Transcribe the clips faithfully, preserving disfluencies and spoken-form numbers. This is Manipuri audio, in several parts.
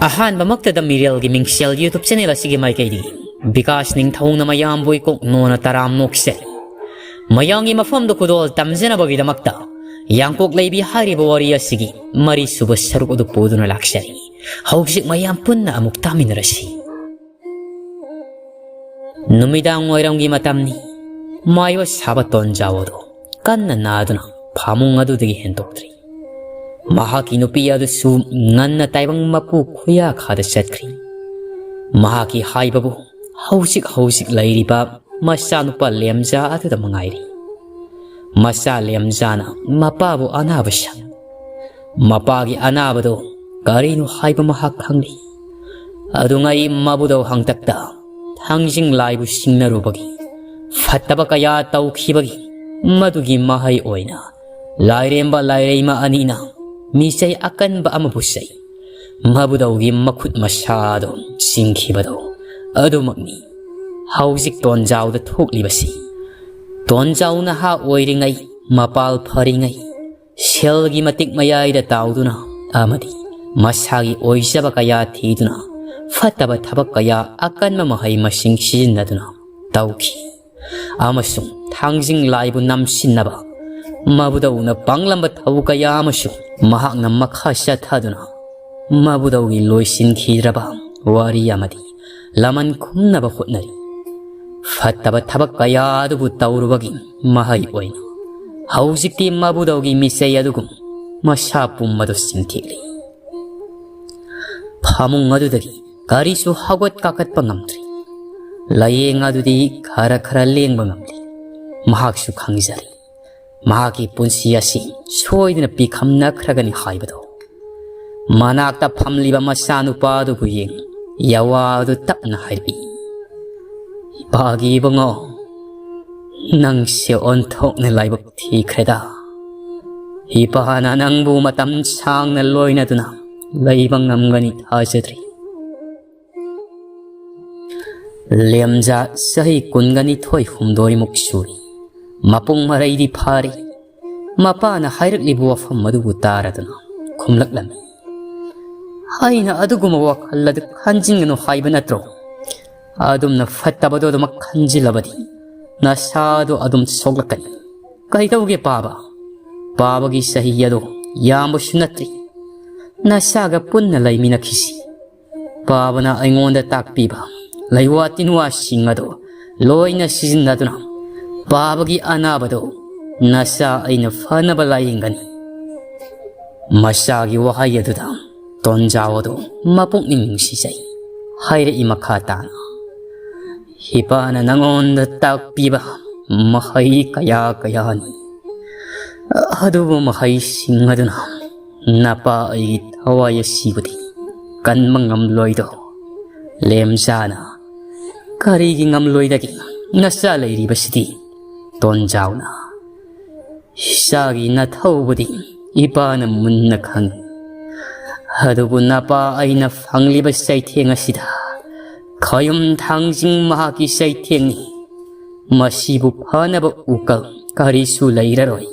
ꯑꯍꯥꯟꯕꯃꯛꯇꯗ ꯃꯤꯔꯦꯜꯒꯤ ꯃꯤꯡꯁꯦꯜ YouTube channel ꯑꯁꯤꯒꯤ ꯃꯥꯏꯀꯩꯗꯒꯤ ꯕꯤꯀꯥꯁ ꯅꯤꯡꯊꯧꯅ ꯃꯌꯥꯝꯕꯨ ꯏꯀꯣꯛ ꯅꯣꯟꯅ ꯇꯔꯥꯝ ꯅꯣꯛꯆꯔꯤ꯫ ꯃꯌꯥꯝꯒꯤ ꯃꯐꯝꯗ ꯈꯨꯗꯣꯜ ꯇꯝꯖꯅꯕꯒꯤꯗꯃꯛꯇ ꯌꯥꯡꯀꯣꯛ ꯂꯩꯕꯤ ꯍꯥꯏꯔꯤꯕ ꯋꯥꯔꯤ ꯑꯁꯤꯒꯤ ꯃꯔꯤꯁꯨꯕ ꯁꯔꯨꯛ ꯑꯗꯨ ꯄꯨꯗꯨꯅ ꯂꯥꯛꯆꯔꯤ꯫ ꯍꯧꯖꯤꯛ ꯃꯌꯥꯝ ꯄꯨꯟꯅ ꯑꯃꯨꯛ ꯇꯥꯃꯤꯟꯅꯔꯁꯤ꯫ ꯅꯨꯃꯤꯗꯥꯡ ꯋꯥꯏꯔꯝꯒꯤ ꯃꯇꯝꯅꯤ꯫ ꯃꯥꯏꯕ ꯁꯥꯕ ꯇꯣꯟꯖꯥꯎ ꯑꯗꯨ ꯀꯟꯅ ꯅꯥꯗꯨꯅ ꯐꯃꯨꯡ ꯑꯗꯨꯗꯒꯤ ꯍꯦꯟꯗꯣꯛꯇ꯭ꯔꯤ꯫ ꯃꯍꯥꯛꯀꯤ ꯅꯨꯄꯤ ꯑꯗꯨꯁꯨ ꯉꯟꯅ ꯇꯥꯏꯕꯪ ꯃꯄꯨ ꯈꯨꯌꯥꯈꯥꯗ ꯆꯠꯈ꯭ꯔꯤ꯫ ꯃꯍꯥꯛꯀꯤ ꯍꯥꯏꯕꯕꯨ ꯍꯧꯖꯤꯛ ꯍꯧꯖꯤꯛ ꯂꯩꯔꯤꯕ ꯃꯆꯥꯅꯨꯄꯥ ꯂꯦꯝꯖꯥ ꯑꯗꯨꯗ ꯃꯉꯥꯏꯔꯤ꯫ ꯃꯆꯥ ꯂꯦꯝꯖꯥꯅ ꯃꯄꯥꯕꯨ ꯑꯅꯥꯕ ꯁꯪ꯫ ꯃꯄꯥꯒꯤ ꯑꯅꯥꯕꯗꯨ ꯀꯔꯤꯅꯣ ꯍꯥꯏꯕ ꯃꯍꯥꯛ ꯈꯪꯂꯤ꯫ ꯑꯗꯨꯉꯩ ꯃꯕꯨꯗꯧ ꯍꯪꯇꯛꯇ ꯊꯥꯡꯖꯤꯡ ꯂꯥꯏꯕꯨ ꯁꯤꯡꯅꯔꯨꯕꯒꯤ ꯐꯠꯇꯕ ꯀꯌꯥ ꯇꯧꯈꯤꯕꯒꯤ ꯃꯗꯨꯒꯤ ꯃꯍꯩ ꯑꯣꯏꯅ ꯂꯥꯏꯔꯦꯝꯕ ꯂꯥꯏꯔꯩꯃ ꯑꯅꯤꯅ ꯃꯤꯆꯩ ꯑꯀꯟꯕ ꯑꯃꯕꯨ ꯆꯩ꯫ ꯃꯕꯨꯗꯧꯒꯤ ꯃꯈꯨꯠ ꯃꯁꯥꯗꯨ ꯆꯤꯡꯈꯤꯕꯗꯨ ꯑꯗꯨꯃꯛꯅꯤ ꯍꯧꯖꯤꯛ ꯇꯣꯟꯖꯥꯎꯗ ꯊꯣꯛꯂꯤꯕꯁꯤ꯫ ꯇꯣꯟꯖꯥꯎ ꯅꯍꯥ ꯑꯣꯏꯔꯤꯉꯩ, ꯃꯄꯥꯜ ꯐꯔꯤꯉꯩ, ꯁꯦꯜꯒꯤ ꯃꯇꯤꯛ ꯃꯌꯥꯏꯗ ꯇꯥꯎꯗꯨꯅ ꯑꯃꯗꯤ ꯃꯁꯥꯒꯤ ꯑꯣꯏꯖꯕ ꯀꯌꯥ ꯊꯤꯗꯨꯅ ꯐꯠꯇꯕ ꯊꯕꯛ ꯀꯌꯥ ꯑꯀꯟꯕ ꯃꯍꯩ ꯃꯁꯤꯡ ꯁꯤꯖꯤꯟꯅꯗꯨꯅ ꯇꯧꯈꯤ꯫ ꯑꯃꯁꯨꯡ ꯊꯥꯡꯖꯤꯡ ꯂꯥꯏꯕꯨ ꯅꯝꯁꯤꯟꯅꯕ ꯃꯕꯨꯗꯧꯅ ꯄꯥꯡꯂꯝꯕ ꯊꯧ ꯀꯌꯥ ꯑꯃꯁꯨ ꯃꯍꯥꯛꯅ ꯃꯈꯥ ꯆꯠꯊꯗꯨꯅ ꯃꯕꯨꯗꯧꯒꯤ ꯂꯣꯏꯁꯤꯟꯈꯤꯗ꯭ꯔꯕ ꯋꯥꯔꯤ ꯑꯃꯗꯤ ꯂꯃꯟ ꯈꯨꯝꯅꯕ ꯍꯣꯠꯅꯔꯤ꯫ ꯐꯠꯇꯕ ꯊꯕꯛ ꯀꯌꯥ ꯑꯗꯨꯕꯨ ꯇꯧꯔꯨꯕꯒꯤ ꯃꯍꯩ ꯑꯣꯏꯅ ꯍꯧꯖꯤꯛꯇꯤ ꯃꯕꯨꯗꯧꯒꯤ ꯃꯤꯆꯩ ꯑꯗꯨꯒꯨꯝ ꯃꯁꯥ ꯄꯨꯝꯕꯗꯨ ꯆꯤꯡꯊꯤꯛꯂꯤ꯫ ꯐꯃꯨꯡ ꯑꯗꯨꯗꯒꯤ ꯀꯔꯤꯁꯨ ꯍꯧꯒꯠ ꯀꯥꯈꯠꯄ ꯉꯝꯗ꯭ꯔꯤ꯫ ꯂꯥꯌꯦꯡ ꯑꯗꯨꯗꯤ ꯈꯔ ꯈꯔ ꯂꯦꯡꯕ ꯉꯝꯂꯤ꯫ ꯃꯍꯥꯛꯁꯨ ꯈꯪꯖꯔꯤ ꯃꯍꯥꯛꯀꯤ ꯄꯨꯟꯁꯤ ꯑꯁꯤ ꯁꯣꯏꯗꯅ ꯄꯤꯈꯝꯅꯈ꯭ꯔꯒꯅꯤ ꯍꯥꯏꯕꯗꯨ꯫ ꯃꯅꯥꯛꯇ ꯐꯝꯂꯤꯕ ꯃꯆꯥꯅꯨꯄꯥ ꯑꯗꯨꯕꯨ ꯌꯦꯡ ꯌꯥꯋꯥ ꯑꯗꯨ ꯇꯞꯅ ꯍꯥꯏꯔꯛꯏ, "ꯏꯄꯥꯒꯤ ꯏꯕꯨꯡꯉꯣ, ꯅꯪꯁꯦ ꯑꯣꯟꯊꯣꯛꯅ ꯂꯥꯏꯕꯛ ꯊꯤꯈ꯭ꯔꯦꯗ꯫ ꯏꯄꯥꯅ ꯅꯪꯕꯨ ꯃꯇꯝ ꯁꯥꯡꯅ ꯂꯣꯏꯅꯗꯨꯅ ꯂꯩꯕ ꯉꯝꯒꯅꯤ ꯊꯥꯖꯗ꯭ꯔꯤ꯫" ꯂꯦꯝꯖꯥ ꯆꯍꯤ ꯀꯨꯟꯒ ꯅꯤꯊꯣꯏ ꯍꯨꯝꯗꯣꯏꯃꯨꯛ ꯁꯨꯔꯤ꯫ ꯃꯄꯨꯡ ꯃꯔꯩꯗꯤ ꯐꯥꯔꯤ꯫ ꯃꯄꯥꯅ ꯍꯥꯏꯔꯛꯂꯤꯕ ꯋꯥꯐꯝ ꯑꯗꯨꯕꯨ ꯇꯥꯔꯗꯨꯅ ꯈꯨꯝꯂꯛꯂꯝꯃꯤ, ꯑꯩꯅ ꯑꯗꯨꯒꯨꯝꯕ ꯋꯥꯈꯜ ꯑꯗꯨ ꯈꯟꯖꯤꯟꯒꯅꯨ ꯍꯥꯏꯕ ꯅꯠꯇ꯭ꯔꯣ? ꯑꯗꯨꯝꯅ ꯐꯠꯇꯕꯗꯣ ꯑꯗꯨꯃꯛ ꯈꯟꯖꯤꯜꯂꯕꯗꯤ ꯅꯁꯥꯗꯣ ꯑꯗꯨꯝ ꯁꯣꯛꯂꯛꯀꯅꯤ꯫ ꯀꯩꯗꯧꯒꯦ ꯄꯥꯕ? ꯄꯥꯕꯒꯤ ꯆꯍꯤ ꯑꯗꯣ ꯌꯥꯝꯕꯁꯨ ꯅꯠꯇ꯭ꯔꯤ꯫ ꯅꯁꯥꯒ ꯄꯨꯟꯅ ꯂꯩꯃꯤꯟꯅꯈꯤꯁꯤ꯫ ꯄꯥꯕꯅ ꯑꯩꯉꯣꯟꯗ ꯇꯥꯛꯄꯤꯕ ꯂꯩꯋꯥ ꯇꯤꯟꯋꯥꯁꯤꯡ ꯑꯗꯨ ꯂꯣꯏꯅ ꯁꯤꯖꯤꯟꯅꯗꯨꯅ ꯄꯥꯕꯒꯤ ꯑꯅꯥꯕꯗꯨ ꯅꯁꯥ ꯑꯩꯅ ꯐꯅꯕ ꯂꯥꯌꯦꯡꯒꯅꯤ꯫ ꯃꯆꯥꯒꯤ ꯋꯥꯍꯩ ꯑꯗꯨꯗ ꯇꯣꯟꯖꯥꯎ ꯑꯗꯨ ꯃꯄꯨꯛꯅꯤꯡ ꯅꯨꯡꯁꯤꯖꯩ꯫ ꯍꯥꯏꯔꯛꯏ ꯃꯈꯥ ꯇꯥꯅ, "ꯏꯄꯥꯅ ꯅꯉꯣꯟꯗ ꯇꯥꯛꯄꯤꯕ ꯃꯍꯩ ꯀꯌꯥ ꯀꯌꯥꯅꯤ꯫ ꯑꯗꯨꯕꯨ ꯃꯍꯩꯁꯤꯡ ꯑꯗꯨꯅ ꯅꯄꯥ ꯑꯩꯒꯤ ꯊꯋꯥꯏ ꯑꯁꯤꯕꯨꯗꯤ ꯀꯟꯕ ꯉꯝꯂꯣꯏꯗꯣ꯫ ꯂꯦꯝꯖꯥꯅ ꯀꯔꯤꯒꯤ ꯉꯝꯂꯣꯏꯗꯒꯦ? ꯅꯆꯥ ꯂꯩꯔꯤꯕꯁꯤꯗꯤ ꯇꯣꯟꯖꯥꯎꯅ꯫ ꯏꯆꯥꯒꯤ ꯅꯊꯧꯕꯨꯗꯤ ꯏꯄꯥꯅ ꯃꯨꯟꯅ ꯈꯪꯏ꯫ ꯑꯗꯨꯕꯨ ꯅꯄꯥ ꯑꯩꯅ ꯐꯪꯂꯤꯕ ꯆꯩꯊꯦꯡ ꯑꯁꯤꯗ ꯈꯌꯨꯝ ꯊꯥꯡꯖꯤꯡ ꯃꯍꯥꯛꯀꯤ ꯆꯩꯊꯦꯡꯅꯤ꯫ ꯃꯁꯤꯕꯨ ꯐꯅꯕ ꯎꯀꯜ ꯀꯔꯤꯁꯨ ꯂꯩꯔꯔꯣꯏ꯫"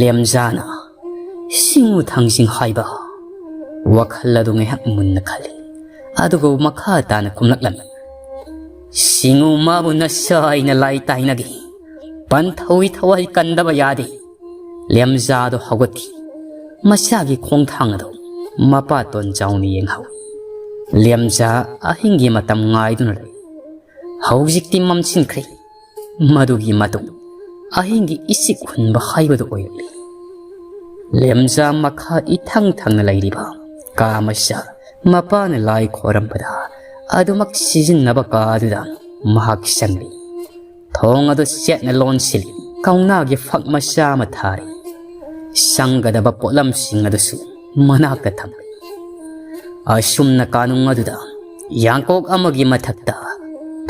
ꯂꯦꯝꯖꯥꯅ ꯁꯤꯡꯉꯨ ꯊꯥꯡꯖꯤꯡ ꯍꯥꯏꯕ ꯋꯥꯈꯜ ꯑꯗꯨ ꯉꯥꯏꯍꯥꯛ ꯃꯨꯟꯅ ꯈꯜꯂꯤ꯫ ꯑꯗꯨꯒ ꯃꯈꯥ ꯇꯥꯅ ꯈꯨꯝꯂꯛꯂꯝꯃꯤ, "ꯁꯤꯡꯉꯨ ꯃꯥꯕꯨ ꯅꯁꯥ ꯑꯩꯅ ꯂꯥꯏ ꯇꯥꯏꯅꯒꯦ꯫ ꯄꯟꯊꯧꯏ ꯊꯋꯥꯏ ꯀꯟꯗꯕ ꯌꯥꯗꯦ꯫" ꯂꯦꯝꯖꯥꯗꯣ ꯍꯧꯒꯠꯈꯤ꯫ ꯃꯆꯥꯒꯤ ꯈꯣꯡꯊꯥꯡ ꯑꯗꯨ ꯃꯄꯥ ꯇꯣꯟꯖꯥꯎꯅ ꯌꯦꯡꯍꯧꯏ꯫ ꯂꯦꯝꯖꯥ ꯑꯍꯤꯡꯒꯤ ꯃꯇꯝ ꯉꯥꯏꯗꯨꯅ ꯂꯩ꯫ ꯍꯧꯖꯤꯛꯇꯤ ꯃꯝꯁꯤꯟꯈ꯭ꯔꯦ꯫ ꯃꯗꯨꯒꯤ ꯃꯇꯨꯡ ꯑꯍꯤꯡꯒꯤ ꯏꯆꯤꯛ ꯍꯨꯟꯕ ꯍꯥꯏꯕꯗꯨ ꯑꯣꯏꯔꯛꯂꯤ꯫ ꯂꯦꯝꯖꯥ ꯃꯈꯥ ꯏꯊꯪ ꯊꯪꯅ ꯂꯩꯔꯤꯕ ꯀꯥ ꯑꯃꯁꯨ ꯃꯄꯥꯅ ꯂꯥꯏ ꯈꯣꯏꯔꯝꯕꯗ ꯑꯗꯨꯃꯛ ꯁꯤꯖꯤꯟꯅꯕ ꯀꯥ ꯑꯗꯨꯗ ꯃꯍꯥꯛ ꯆꯪꯂꯤ꯫ ꯊꯣꯡ ꯑꯗꯨ ꯆꯦꯠꯅ ꯂꯣꯟꯁꯤꯜꯂꯤ꯫ ꯀꯧꯅꯥꯒꯤ ꯐꯛ ꯃꯆꯥ ꯑꯃ ꯊꯥꯔꯤ꯫ ꯆꯪꯒꯗꯕ ꯄꯣꯠꯂꯝꯁꯤꯡ ꯑꯗꯨꯁꯨ ꯃꯅꯥꯛꯇ ꯊꯝꯂꯤ꯫ ꯑꯁꯨꯝꯅ ꯀꯥꯅꯨꯡ ꯑꯗꯨꯗ ꯌꯥꯡꯀꯣꯛ ꯑꯃꯒꯤ ꯃꯊꯛꯇ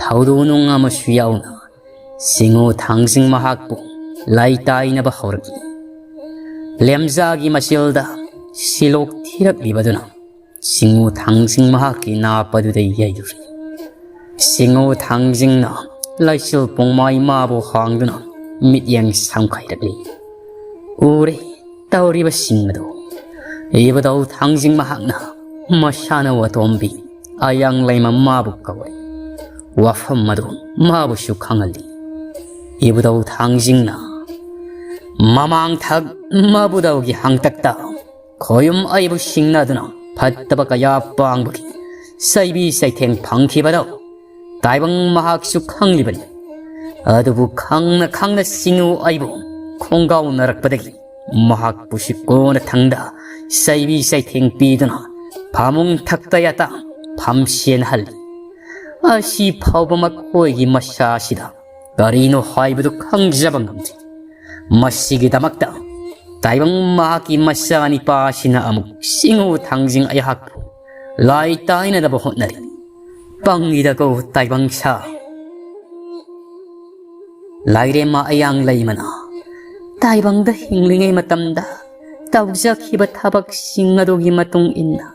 ꯊꯧꯗꯣꯛ ꯅꯨꯡ ꯑꯃꯁꯨ ꯌꯥꯎꯅ ꯁꯤꯡꯉꯨ ꯊꯥꯡꯖꯤꯡ ꯃꯍꯥꯛꯄꯨ ꯂꯥꯏ ꯇꯥꯏꯅꯕ ꯍꯧꯔꯛꯏ꯫ ꯂꯦꯝꯖꯥꯒꯤ ꯃꯆꯤꯜꯗ ꯁꯤꯂꯣꯛ ꯊꯤꯔꯛꯂꯤꯕꯗꯨꯅ ꯁꯤꯡꯉꯨ ꯊꯥꯡꯖꯤꯡ ꯃꯍꯥꯛꯀꯤ ꯅꯥꯞ ꯑꯗꯨꯗ ꯌꯩꯔꯨꯔꯤ꯫ ꯁꯤꯡꯉꯨ ꯊꯥꯡꯖꯤꯡꯅ ꯂꯩꯆꯤꯜ ꯄꯨꯡꯃꯥꯏ ꯃꯥꯕꯨ ꯍꯥꯡꯗꯨꯅ ꯃꯤꯠꯌꯦꯡ ꯁꯝꯈꯥꯏꯔꯛꯂꯤ꯫ ꯎꯔꯦ ꯇꯧꯔꯤꯕꯁꯤꯡ ꯑꯗꯨ꯫ ꯏꯕꯨꯙꯧ ꯊꯥꯡꯖꯤꯡ ꯃꯍꯥꯛꯅ ꯃꯁꯥꯅ ꯑꯇꯣꯝꯕꯤ ꯑꯌꯥꯡ ꯂꯩꯃ ꯃꯥꯕꯨ ꯀꯧꯏ꯫ ꯋꯥꯐꯝ ꯑꯗꯨ ꯃꯥꯕꯨꯁꯨ ꯈꯪꯍꯜꯂꯤ꯫ ꯏꯕꯨꯙꯧ ꯊꯥꯡꯖꯤꯡꯅ ꯃꯃꯥꯡ ꯊꯛ ꯃꯕꯨꯙꯧꯒꯤ ꯍꯥꯡꯇꯛꯇ ꯈꯣꯌꯨꯝ ꯑꯩꯕꯨ ꯁꯤꯡꯅꯗꯨꯅ ꯐꯠꯇꯕ ꯀꯌꯥ ꯄꯥꯡꯕꯒꯤ ꯆꯩꯕꯤ ꯆꯩꯊꯦꯡ ꯐꯪꯈꯤꯕꯗꯣ ꯇꯥꯏꯕꯪ ꯃꯍꯥꯛꯁꯨ ꯈꯪꯂꯤꯕꯅꯤ꯫ ꯑꯗꯨꯕꯨ ꯈꯪꯅ ꯈꯪꯅ ꯁꯤꯡꯉꯨ ꯑꯩꯕꯨ ꯈꯣꯡꯒꯥꯎꯅꯔꯛꯄꯗꯒꯤ ꯃꯍꯥꯛꯄꯨ ꯁꯤꯀꯣꯟꯅ ꯊꯪꯗ ꯆꯩꯕꯤ ꯆꯩꯊꯦꯡ ꯄꯤꯗꯨꯅ ꯐꯃꯨꯡ ꯊꯛꯇ ꯌꯥꯇ ꯐꯝꯁꯦꯟꯍꯜꯂꯤ꯫ ꯑꯁꯤ ꯐꯥꯎꯕ ꯃꯈꯣꯏꯒꯤ ꯃꯁꯥꯁꯤꯗ ꯀꯔꯤꯅꯣ ꯍꯥꯏꯕꯗꯨ ꯈꯪꯖꯕ ꯉꯝꯗꯦ꯫ ꯃꯁꯤꯒꯤꯗꯃꯛꯇ ꯇꯥꯏꯕꯪ ꯃꯍꯥꯛꯀꯤ ꯃꯆꯥꯅꯤꯄꯥꯁꯤꯅ ꯑꯃꯨꯛ ꯁꯤꯡꯉꯨ ꯊꯥꯡꯖꯤꯡ ꯑꯩꯍꯥꯛꯄꯨ ꯂꯥꯏ ꯇꯥꯏꯅꯗꯕ ꯍꯣꯠꯅꯔꯤ꯫ ꯄꯪꯉꯤꯗꯀꯣ ꯇꯥꯏꯕꯪ ꯁꯥ꯫ ꯂꯥꯏꯔꯦꯝꯃ ꯑꯌꯥꯡ ꯂꯩꯃꯅ ꯇꯥꯏꯕꯪꯗ ꯍꯤꯡꯂꯤꯉꯩ ꯃꯇꯝꯗ ꯇꯧꯖꯈꯤꯕ ꯊꯕꯛꯁꯤꯡ ꯑꯗꯨꯒꯤ ꯃꯇꯨꯡ ꯏꯟꯅ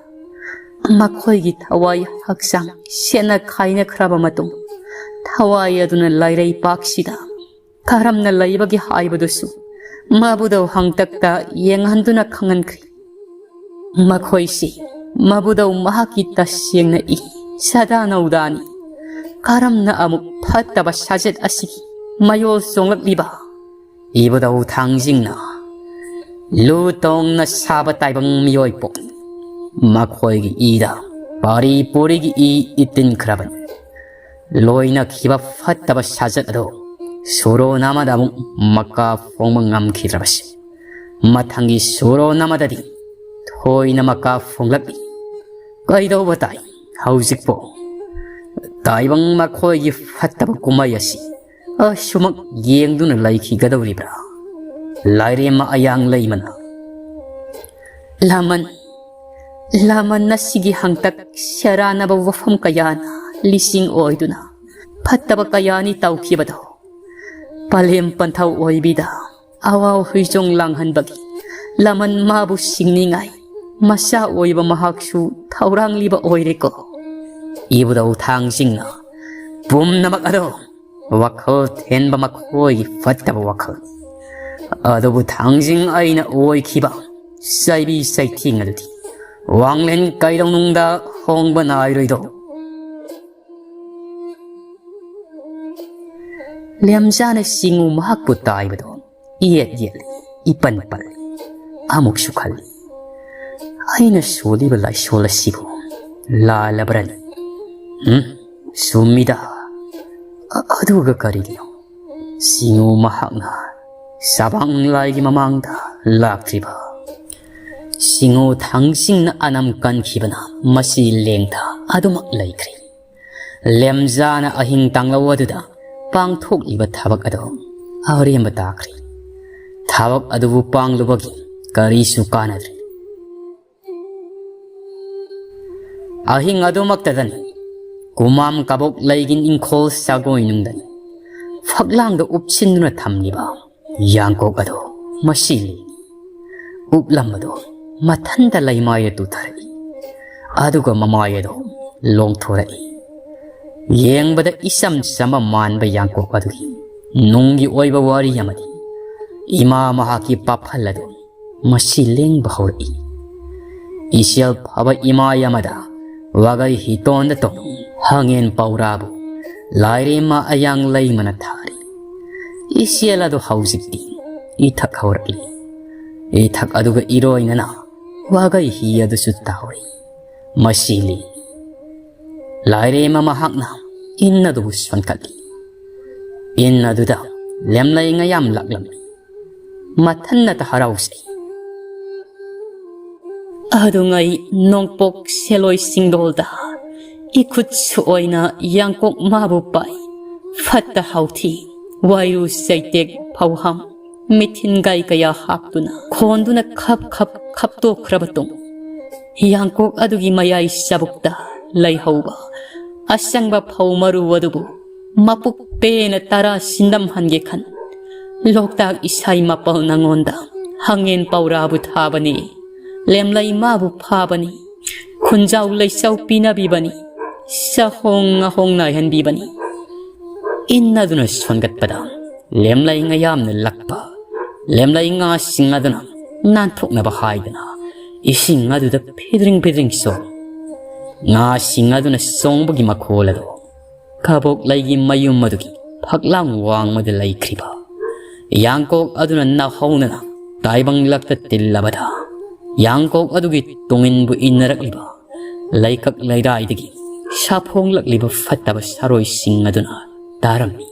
ꯃꯈꯣꯏꯒꯤ ꯊꯋꯥꯏ ꯍꯛꯆꯥꯡ ꯁꯦꯠꯅ ꯈꯥꯏꯅꯈ꯭ꯔꯕ ꯃꯇꯨꯡ, ꯊꯋꯥꯏ ꯑꯗꯨꯅ ꯂꯥꯏꯔꯩꯄꯥꯛꯁꯤꯗ ꯀꯔꯝꯅ ꯂꯩꯕꯒꯦ ꯍꯥꯏꯕꯗꯨꯁꯨ ꯃꯕꯨꯗꯧ ꯍꯪꯇꯛꯇ ꯌꯦꯡꯍꯟꯗꯨꯅ ꯈꯪꯍꯟꯈ꯭ꯔꯤ꯫ ꯃꯈꯣꯏꯁꯤ ꯃꯕꯨꯗꯧ ꯃꯍꯥꯛꯀꯤ ꯇꯁꯦꯡꯅ ꯏ ꯁꯗꯥ ꯅꯧꯗꯥꯅꯤ꯫ ꯀꯔꯝꯅ ꯑꯃꯨꯛ ꯐꯠꯇꯕ ꯁꯥꯖꯠ ꯑꯁꯤꯒꯤ ꯃꯌꯣꯜ ꯆꯣꯡꯂꯛꯂꯤꯕ? ꯏꯕꯨꯗꯧ ꯊꯥꯡꯖꯤꯡꯅ ꯂꯨ ꯇꯣꯡꯅ ꯁꯥꯕ ꯇꯥꯏꯕꯪ ꯃꯤꯑꯣꯏ ꯄꯣꯛ꯫ ꯃꯈꯣꯏꯒꯤ ꯏꯗ ꯄꯥꯔꯤ ꯄꯨꯔꯤꯒꯤ ꯏ ꯏꯇꯤꯟꯈ꯭ꯔꯕꯅꯤ꯫ ꯂꯣꯏꯅꯈꯤꯕ ꯐꯠꯇꯕ ꯁꯥꯖꯠ ꯑꯗꯨ ꯁꯨꯔꯣꯟ ꯑꯃꯗ ꯑꯃꯨꯛ ꯃꯀꯥ ꯐꯣꯡꯕ ꯉꯝꯈꯤꯗ꯭ꯔꯕꯁꯤ ꯃꯊꯪꯒꯤ ꯁꯨꯔꯣꯟ ꯑꯃꯗꯗꯤ ꯊꯣꯏꯅ ꯃꯀꯥ ꯐꯣꯡꯂꯛꯂꯤ꯫ ꯀꯩꯗꯧꯕ ꯇꯥꯏ ꯍꯧꯖꯤꯛꯄꯨ? ꯇꯥꯏꯕꯪ ꯃꯈꯣꯏꯒꯤ ꯐꯠꯇꯕ ꯀꯨꯝꯍꯩ ꯑꯁꯤ ꯑꯁꯨꯃꯛ ꯌꯦꯡꯗꯨꯅ ꯂꯩꯈꯤꯒꯗꯧꯔꯤꯕ꯭ꯔꯥ? ꯂꯥꯏꯔꯦꯝꯃ ꯑꯌꯥꯡ ꯂꯩꯃꯅ, ꯂꯃꯟ, ꯂꯃꯟ ꯑꯁꯤꯒꯤ ꯍꯪꯇꯛ ꯁꯦꯔꯥꯟꯅꯕ ꯋꯥꯐꯝ ꯀꯌꯥꯅ ꯂꯤꯁꯤꯡ ꯑꯣꯏꯗꯨꯅ ꯐꯠꯇꯕ ꯀꯌꯥꯅꯤ ꯇꯧꯈꯤꯕꯗꯣ ꯄꯂꯦꯝ ꯄꯟꯊꯧ ꯑꯣꯏꯕꯤꯗ ꯑꯋꯥ ꯍꯨꯏꯖꯣꯡ ꯂꯥꯡꯍꯟꯕꯒꯤ ꯂꯃꯟ ꯃꯥꯕꯨ ꯁꯤꯡꯅꯤꯡꯉꯥꯏ ꯃꯆꯥ ꯑꯣꯏꯕ ꯃꯍꯥꯛꯁꯨ ꯊꯧꯔꯥꯡꯂꯤꯕ ꯑꯣꯏꯔꯦꯀꯣ꯫ ꯏꯕꯨꯙꯧ ꯊꯥꯡꯖꯤꯡꯅ ꯄꯨꯝꯅꯃꯛ ꯑꯗꯣ ꯋꯥꯈꯜ ꯊꯦꯟꯕ ꯃꯈꯣꯏꯒꯤ ꯐꯠꯇꯕ ꯋꯥꯈꯜ꯫ ꯑꯗꯨꯕꯨ ꯊꯥꯡꯖꯤꯡ ꯑꯩꯅ ꯑꯣꯏꯈꯤꯕ ꯆꯩꯕꯤ ꯆꯩꯊꯦꯡ ꯑꯗꯨꯗꯤ ꯋꯥꯡꯂꯦꯟ ꯀꯩꯗꯧꯅꯨꯡꯗ ꯍꯣꯡꯕ ꯅꯥꯏꯔꯣꯏꯗꯣ꯫ ꯂꯦꯝꯖꯥꯅ ꯁꯤꯡꯉꯨ ꯃꯍꯥꯛꯄꯨ ꯇꯥꯏꯕꯗꯣ ꯏꯌꯦꯠ ꯌꯦꯠꯂꯤ, ꯏꯄꯟ ꯄꯜꯂꯤ꯫ ꯑꯃꯨꯛꯁꯨ ꯈꯜꯂꯤ, "ꯑꯩꯅ ꯁꯣꯜꯂꯤꯕ ꯂꯥꯏꯁꯣꯜ ꯑꯁꯤꯕꯨ ꯂꯥꯜꯂꯕ꯭ꯔꯅꯤ? ꯎꯝ, ꯆꯨꯝꯃꯤꯗ꯫ ꯑ-, ꯑꯗꯨꯒ ꯀꯔꯤꯒꯤꯅꯣ ꯁꯤꯡꯉꯨ ꯃꯍꯥꯛꯅ ꯁꯕꯥꯡ ꯂꯥꯏꯒꯤ ꯃꯃꯥꯡꯗ ꯂꯥꯛꯇ꯭ꯔꯤꯕ? ꯁꯤꯡꯉꯨ ꯊꯥꯡꯁꯤꯡꯅ ꯑꯅꯝ ꯀꯟꯈꯤꯕꯅ ꯃꯁꯤ ꯂꯦꯡꯗ ꯑꯗꯨꯃꯛ ꯂꯩꯈ꯭ꯔꯦ꯫ ꯂꯦꯝꯖꯥꯅ ꯑꯍꯤꯡ ꯇꯥꯡꯂꯧ ꯑꯗꯨꯗ ꯄꯥꯡꯊꯣꯛꯂꯤꯕ ꯊꯕꯛ ꯑꯗꯨ ꯑꯔꯦꯝꯕ ꯇꯥꯈ꯭ꯔꯦ꯫ ꯊꯕꯛ ꯑꯗꯨꯕꯨ ꯄꯥꯡꯂꯨꯕꯒꯤ ꯀꯔꯤꯁꯨ ꯀꯥꯟꯅꯗ꯭ꯔꯦ꯫" ꯑꯍꯤꯡ ꯑꯗꯨꯃꯛꯇꯗꯅꯤ ꯀꯨꯃꯥꯝ ꯀꯕꯣꯛ ꯂꯩꯒꯤ ꯏꯪꯈꯣꯜ ꯁꯥꯒꯣꯏꯅꯨꯡꯗꯅꯤ ꯐꯛꯂꯥꯡꯗ ꯎꯞꯁꯤꯟꯗꯨꯅ ꯊꯝꯂꯤꯕ ꯌꯥꯡꯀꯣꯛ ꯑꯗꯨ ꯃꯁꯤ ꯂꯦꯡꯉꯤ꯫ ꯎꯞꯂꯝꯕꯗꯨ ꯃꯊꯟꯇ ꯂꯩꯃꯥꯏꯗ ꯇꯨꯊꯔꯛꯏ꯫ ꯑꯗꯨꯒ ꯃꯃꯥꯏ ꯑꯗꯨ ꯂꯣꯡꯊꯣꯔꯛꯏ꯫ ꯌꯦꯡꯕꯗ ꯏꯆꯝ ꯆꯝꯕ ꯃꯥꯟꯕ ꯌꯥꯡꯀꯣꯛ ꯑꯗꯨꯒꯤ ꯅꯨꯡꯒꯤ ꯑꯣꯏꯕ ꯋꯥꯔꯤ ꯑꯃꯗꯤ ꯏꯃꯥ ꯃꯍꯥꯛꯀꯤ ꯄꯥꯐꯜ ꯑꯗꯨ ꯃꯁꯤ ꯂꯦꯡꯕ ꯍꯧꯔꯛꯏ꯫ ꯏꯆꯦꯜ ꯐꯕ ꯏꯃꯥ ꯑꯃꯗ ꯋꯥꯒꯩ ꯍꯤꯇꯣꯟꯗ ꯇꯣꯡ ꯍꯪꯉꯦꯟ ꯄꯧꯔꯥꯕꯨ ꯂꯥꯏꯔꯦꯝꯃ ꯑꯌꯥꯡ ꯂꯩꯃꯅ ꯊꯥꯔꯤ꯫ ꯏꯆꯦꯜ ꯑꯗꯨ ꯍꯧꯖꯤꯛꯇꯤ ꯏꯊꯛ ꯍꯧꯔꯛꯂꯤ꯫ ꯏꯊꯛ ꯑꯗꯨꯒ ꯏꯔꯣꯏꯅꯅ ꯋꯥꯒꯩ ꯍꯤ ꯑꯗꯨꯁꯨ ꯇꯥꯎꯔꯤ꯫ ꯃꯁꯤ ꯂꯦꯡꯉꯤ꯫ ꯂꯥꯏꯔꯦꯝꯃ ꯃꯍꯥꯛꯅ ꯏꯟ ꯑꯗꯨꯕꯨ ꯁꯣꯟꯀꯠꯂꯤ꯫ ꯏꯟ ꯑꯗꯨꯗ ꯂꯦꯝꯂꯩ ꯉꯌꯥꯝ ꯂꯥꯛꯂꯝꯃꯤ꯫ ꯃꯊꯟꯅꯇ ꯍꯔꯥꯎꯖꯩ꯫ ꯑꯗꯨꯉꯩ ꯅꯣꯡꯄꯣꯛ ꯁꯦꯂꯣꯏ ꯁꯤꯡꯗꯣꯜꯗ ꯏꯈꯨꯠꯁꯨ ꯑꯣꯏꯅ ꯌꯥꯡꯀꯣꯛ ꯃꯥꯕꯨ ꯄꯥꯏ꯫ ꯐꯠꯇ ꯍꯥꯎꯊꯤ, ꯋꯥꯏꯔꯨ ꯆꯩꯇꯦꯛ ꯐꯧꯍꯝ, ꯃꯤꯊꯤꯟꯒꯥꯏ ꯀꯌꯥ ꯍꯥꯞꯇꯨꯅ, ꯈꯣꯟꯗꯨꯅ ꯈꯞ ꯈꯞ ꯈꯞꯇꯣꯛꯈ꯭ꯔꯕ ꯇꯨꯡ, ꯌꯥꯡꯀꯣꯛ ꯑꯗꯨꯒꯤ ꯃꯌꯥꯏ ꯆꯕꯨꯛꯇ ꯂꯩꯍꯧꯕ ꯑꯁꯪꯕ ꯐꯧ ꯃꯔꯨ ꯑꯗꯨꯕꯨ ꯃꯄꯨꯛ ꯄꯦꯟꯅ ꯇꯔꯥ ꯁꯤꯟꯗꯝꯍꯟꯒꯦ ꯈꯟ, ꯂꯣꯛꯇꯥꯛ ꯏꯁꯩ ꯃꯄꯜ ꯅꯉꯣꯟꯗ ꯍꯪꯉꯦꯟ ꯄꯧꯔꯥꯕꯨ ꯊꯥꯕꯅꯤ, ꯂꯦꯝꯂꯩ ꯃꯥꯕꯨ ꯐꯥꯕꯅꯤ, ꯈꯨꯟꯖꯥꯎ ꯂꯩꯆꯥꯎ ꯄꯤꯅꯕꯤꯕꯅꯤ, ꯆꯥꯍꯣꯡ ꯉꯥꯍꯣꯡ ꯅꯥꯏꯍꯟꯕꯤꯕꯅꯤ꯫ ꯏꯟ ꯑꯗꯨꯅ ꯁꯣꯟꯒꯠꯄꯗ ꯂꯦꯝꯂꯩ ꯉꯌꯥꯝꯅ ꯂꯛꯄ, ꯂꯦꯝꯂꯩ ꯉꯥꯁꯤꯡ ꯑꯗꯨꯅ ꯅꯥꯟꯊꯣꯛꯅꯕ ꯍꯥꯏꯗꯅ ꯏꯁꯤꯡ ꯑꯗꯨꯗ ꯐꯤꯗ꯭ꯔꯤꯡ ꯐꯤꯗ꯭ꯔꯤꯡ ꯆꯣꯡ꯫ ꯉꯥꯁꯤꯡ ꯑꯗꯨꯅ ꯆꯣꯡꯕꯒꯤ ꯃꯈꯣꯜ ꯑꯗꯨ ꯀꯕꯣꯛ ꯂꯩꯒꯤ ꯃꯌꯨꯝ ꯑꯗꯨꯒꯤ ꯐꯛꯂꯥꯡ ꯋꯥꯡꯃꯗ ꯂꯩꯈ꯭ꯔꯤꯕ ꯌꯥꯡꯀꯣꯛ ꯑꯗꯨꯅ ꯅꯥꯍꯧꯅꯅ ꯇꯥꯏꯕꯪꯂꯛꯇ ꯇꯤꯜꯂꯕꯗ, ꯌꯥꯡꯀꯣꯛ ꯑꯗꯨꯒꯤ ꯇꯨꯡꯏꯟꯕꯨ ꯏꯟꯅꯔꯛꯂꯤꯕ ꯂꯩꯀꯛ ꯂꯩꯔꯥꯏꯗꯒꯤ ꯁꯥꯐꯣꯡꯂꯛꯂꯤꯕ ꯐꯠꯇꯕ ꯁꯥꯔꯣꯏꯁꯤꯡ ꯑꯗꯨꯅ ꯇꯥꯔꯝꯃꯤ꯫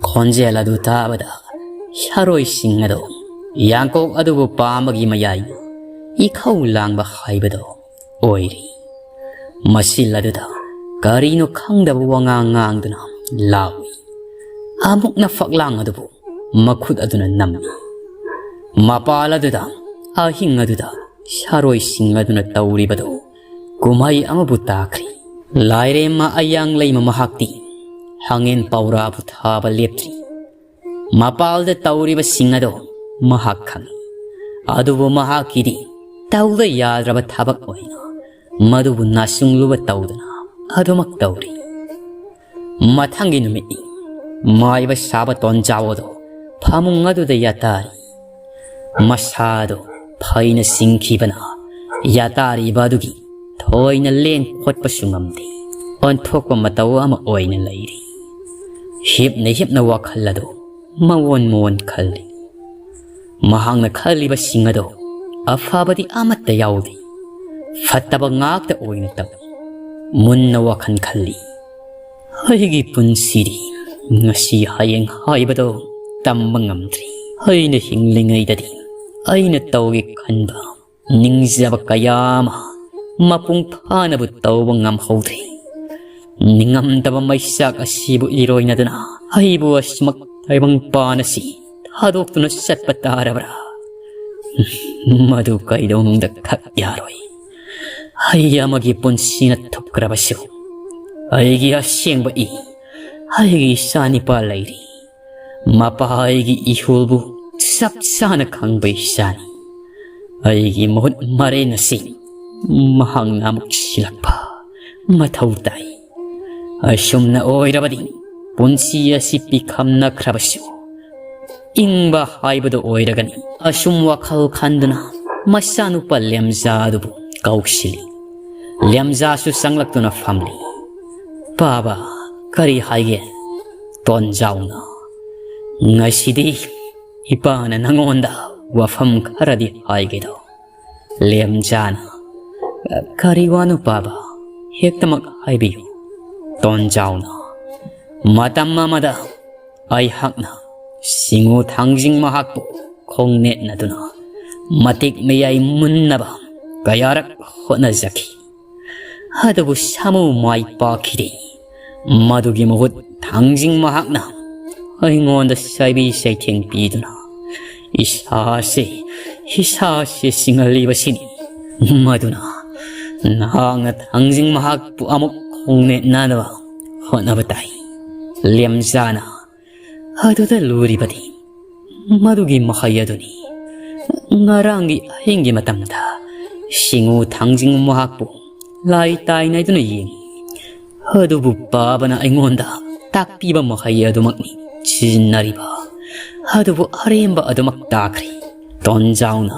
ꯈꯣꯟꯖꯦꯜ ꯑꯗꯨ ꯇꯥꯕꯗ ꯁꯥꯔꯣꯏꯁꯤꯡ ꯑꯗꯨ ꯌꯥꯡꯀꯣꯛ ꯑꯗꯨꯕꯨ ꯄꯥꯝꯕꯒꯤ ꯃꯌꯥꯏ ꯏꯈꯧ ꯂꯥꯡꯕ ꯍꯥꯏꯕꯗꯨ ꯑꯣꯏꯔꯤ꯫ ꯃꯁꯤꯜ ꯑꯗꯨꯗ ꯀꯔꯤꯅꯣ ꯈꯪꯗꯕ ꯋꯥꯉꯥꯡ ꯉꯥꯡꯗꯨꯅ ꯂꯥꯎꯏ꯫ ꯑꯃꯨꯛꯅ ꯐꯛꯂꯥꯡ ꯑꯗꯨꯕꯨ ꯃꯈꯨꯠ ꯑꯗꯨꯅ ꯅꯝꯃꯤ꯫ ꯃꯄꯥꯜ ꯑꯗꯨꯗ, ꯑꯍꯤꯡ ꯑꯗꯨꯗ ꯁꯥꯔꯣꯏꯁꯤꯡ ꯑꯗꯨꯅ ꯇꯧꯔꯤꯕꯗꯨ ꯀꯨꯝꯍꯩ ꯑꯃꯕꯨ ꯇꯥꯈ꯭ꯔꯤ꯫ ꯂꯥꯏꯔꯦꯝꯃ ꯑꯌꯥꯡ ꯂꯩꯃ ꯃꯍꯥꯛꯇꯤ ꯍꯪꯉꯦꯟ ꯄꯧꯔꯥꯕꯨ ꯊꯥꯕ ꯂꯦꯞꯇ꯭ꯔꯤ꯫ ꯃꯄꯥꯜꯗ ꯇꯧꯔꯤꯕꯁꯤꯡ ꯑꯗꯨ ꯃꯍꯥꯛ ꯈꯪꯏ꯫ ꯑꯗꯨꯕꯨ ꯃꯍꯥꯛꯀꯤꯗꯤ ꯇꯧꯗ ꯌꯥꯗ꯭ꯔꯕ ꯊꯕꯛ ꯑꯣꯏꯅ ꯃꯗꯨꯕꯨ ꯅꯥꯆꯨꯡꯂꯨꯕ ꯇꯧꯗꯨꯅ ꯑꯗꯨꯃꯛ ꯇꯧꯔꯤ꯫ ꯃꯊꯪꯒꯤ ꯅꯨꯃꯤꯠꯅꯤ꯫ ꯃꯥꯏꯕ ꯁꯥꯕ ꯇꯣꯟꯖꯥꯎ ꯑꯗꯨ ꯐꯃꯨꯡ ꯑꯗꯨꯗ ꯌꯥꯇꯥꯔꯤ꯫ ꯃꯁꯥꯗꯨ ꯐꯩꯅ ꯆꯤꯡꯈꯤꯕꯅ ꯌꯥꯇꯥꯔꯤꯕ ꯑꯗꯨꯒꯤ ꯊꯣꯏꯅ ꯂꯦꯡ ꯈꯣꯠꯄꯁꯨ ꯉꯝꯗꯦ꯫ ꯑꯣꯟꯊꯣꯛꯄ ꯃꯇꯧ ꯑꯃ ꯑꯣꯏꯅ ꯂꯩꯔꯤ꯫ ꯍꯤꯞꯅ ꯍꯤꯞꯅ ꯋꯥꯈꯜ ꯑꯗꯨ ꯃꯑꯣꯟ ꯃꯑꯣꯟ ꯈꯜꯂꯤ꯫ ꯃꯍꯥꯛꯅ ꯈꯜꯂꯤꯕꯁꯤꯡ ꯑꯗꯨ ꯑꯐꯕꯗꯤ ꯑꯃꯠꯇ ꯌꯥꯎꯗꯦ꯫ ꯐꯠꯇꯕ ꯉꯥꯛꯇ ꯑꯣꯏꯅ ꯇꯧꯏ꯫ ꯃꯨꯟꯅ ꯋꯥꯈꯜ ꯈꯜꯂꯤ꯫ ꯑꯩꯒꯤ ꯄꯨꯟꯁꯤꯗꯤ ꯉꯁꯤ ꯍꯌꯦꯡ ꯍꯥꯏꯕꯗꯣ ꯇꯝꯕ ꯉꯝꯗ꯭ꯔꯤ꯫ ꯑꯩꯅ ꯍꯤꯡꯂꯤꯉꯩꯗꯗꯤ ꯑꯩꯅ ꯇꯧꯒꯦ ꯈꯟꯕ ꯅꯤꯡꯖꯕ ꯀꯌꯥ ꯑꯃ ꯃꯄꯨꯡ ꯐꯥꯅꯕꯨ ꯇꯧꯕ ꯉꯝꯍꯧꯗ꯭ꯔꯤ꯫ ꯅꯤꯡꯉꯝꯗꯕ ꯃꯩꯆꯥꯛ ꯑꯁꯤꯕꯨ ꯏꯔꯣꯏꯅꯗꯨꯅ ꯑꯩꯕꯨ ꯑꯁꯨꯃꯛ ꯇꯥꯏꯕꯪꯄꯥꯟ ꯑꯁꯤ ꯊꯥꯗꯣꯛꯇꯨꯅ ꯆꯠꯄ ꯇꯥꯔꯕ꯭ꯔꯥ? ꯃꯗꯨ ꯀꯩꯗꯧꯅꯨꯡꯗ ꯈꯛ ꯌꯥꯔꯣꯏ꯫ ꯑꯩ ꯑꯃꯒꯤ ꯄꯨꯟꯁꯤꯅ ꯊꯨꯞꯈ꯭ꯔꯕꯁꯨ ꯑꯩꯒꯤ ꯑꯁꯦꯡꯕ ꯏ, ꯑꯩꯒꯤ ꯏꯆꯥꯅꯤꯄꯥ ꯂꯩꯔꯤ꯫ ꯃꯄꯥ ꯑꯩꯒꯤ ꯏꯍꯨꯜꯕꯨ ꯆꯞ ꯆꯥꯅ ꯈꯪꯕ ꯏꯆꯥꯅꯤ꯫ ꯑꯩꯒꯤ ꯃꯍꯨꯠ ꯃꯔꯦꯟ ꯑꯁꯤ ꯃꯍꯥꯛꯅ ꯑꯃꯨꯛ ꯁꯤꯜꯂꯛꯄ ꯃꯊꯧ ꯇꯥꯏ꯫ ꯑꯁꯨꯝꯅ ꯑꯣꯏꯔꯕꯗꯤ ꯄꯨꯟꯁꯤ ꯑꯁꯤ ꯄꯤꯈꯝꯅꯈ꯭ꯔꯕꯁꯨ ꯏꯪꯕ ꯍꯥꯏꯕꯗꯨ ꯑꯣꯏꯔꯒꯅꯤ꯫ ꯑꯁꯨꯝ ꯋꯥꯈꯜ ꯈꯟꯗꯨꯅ ꯃꯆꯥꯅꯨꯄꯥ ꯂꯦꯝꯖꯥ ꯑꯗꯨꯕꯨ ꯀꯧꯁꯤꯜꯂꯤ꯫ ꯂꯦꯝꯖꯥꯁꯨ ꯆꯪꯂꯛꯇꯨꯅ ꯐꯝꯂꯤ꯫ "ꯄꯥꯕ, ꯀꯔꯤ ꯍꯥꯏꯒꯦ?" ꯇꯣꯟꯖꯥꯎꯅ, "ꯉꯁꯤꯗꯤ ꯏꯄꯥꯅ ꯅꯉꯣꯟꯗ ꯋꯥꯐꯝ ꯈꯔꯗꯤ ꯍꯥꯏꯒꯦꯗꯣ꯫" ꯂꯦꯝꯖꯥꯅ, "ꯀꯔꯤ ꯋꯥꯅꯣ ꯄꯥꯕ? ꯍꯦꯛꯇꯃꯛ ꯍꯥꯏꯕꯤꯌꯨ꯫" ꯇꯣꯟꯖꯥꯎꯅ, "ꯃꯇꯝ ꯑꯃꯗ ꯑꯩꯍꯥꯛꯅ ꯁꯤꯡꯉꯨ ꯊꯥꯡꯖꯤꯡ ꯃꯍꯥꯛꯄꯨ ꯈꯣꯡꯅꯦꯠꯅꯗꯨꯅ ꯃꯇꯤꯛ ꯃꯌꯥꯏ ꯃꯨꯟꯅꯕ ꯀꯌꯥꯔꯛ ꯍꯣꯠꯅꯖꯈꯤ꯫ ꯑꯗꯨꯕꯨ ꯁꯥꯃꯨ ꯃꯥꯏ ꯄꯥꯛꯈꯤꯗꯦ꯫ ꯃꯗꯨꯒꯤ ꯃꯍꯨꯠ ꯊꯥꯡꯖꯤꯡ ꯃꯍꯥꯛꯅ ꯑꯩꯉꯣꯟꯗ ꯆꯩꯕꯤ ꯆꯩꯊꯦꯡ ꯄꯤꯗꯨꯅ ꯏꯁꯥꯁꯦ, ꯏꯁꯥꯁꯦ ꯁꯤꯡꯍꯜꯂꯤꯕꯁꯤꯅꯤ꯫ ꯃꯗꯨꯅ ꯅꯍꯥꯛꯅ ꯊꯥꯡꯖꯤꯡ ꯃꯍꯥꯛꯄꯨ ꯑꯃꯨꯛ ꯈꯣꯡꯅꯦꯠꯅꯅꯕ ꯍꯣꯠꯅꯕ ꯇꯥꯏ꯫" ꯂꯦꯝꯖꯥꯅ ꯑꯗꯨꯗ ꯂꯨꯔꯤꯕꯗꯤ ꯃꯗꯨꯒꯤ ꯃꯍꯩ ꯑꯗꯨꯅꯤ꯫ ꯉꯔꯥꯡꯒꯤ ꯑꯍꯤꯡꯒꯤ ꯃꯇꯝꯗ ꯁꯤꯡꯉꯨ ꯊꯥꯡꯖꯤꯡ ꯃꯍꯥꯛꯄꯨ ꯂꯥꯏ ꯇꯥꯏꯅꯗꯨꯅ ꯌꯦꯡꯉꯤ꯫ ꯑꯗꯨꯕꯨ ꯄꯥꯕꯅ ꯑꯩꯉꯣꯟꯗ ꯇꯥꯛꯄꯤꯕ ꯃꯍꯩ ꯑꯗꯨꯃꯛꯅꯤ ꯁꯤꯖꯤꯟꯅꯔꯤꯕ꯫ ꯑꯗꯨꯕꯨ ꯑꯔꯦꯝꯕ ꯑꯗꯨꯃꯛ ꯇꯥꯈ꯭ꯔꯦ꯫ ꯇꯣꯟꯖꯥꯎꯅ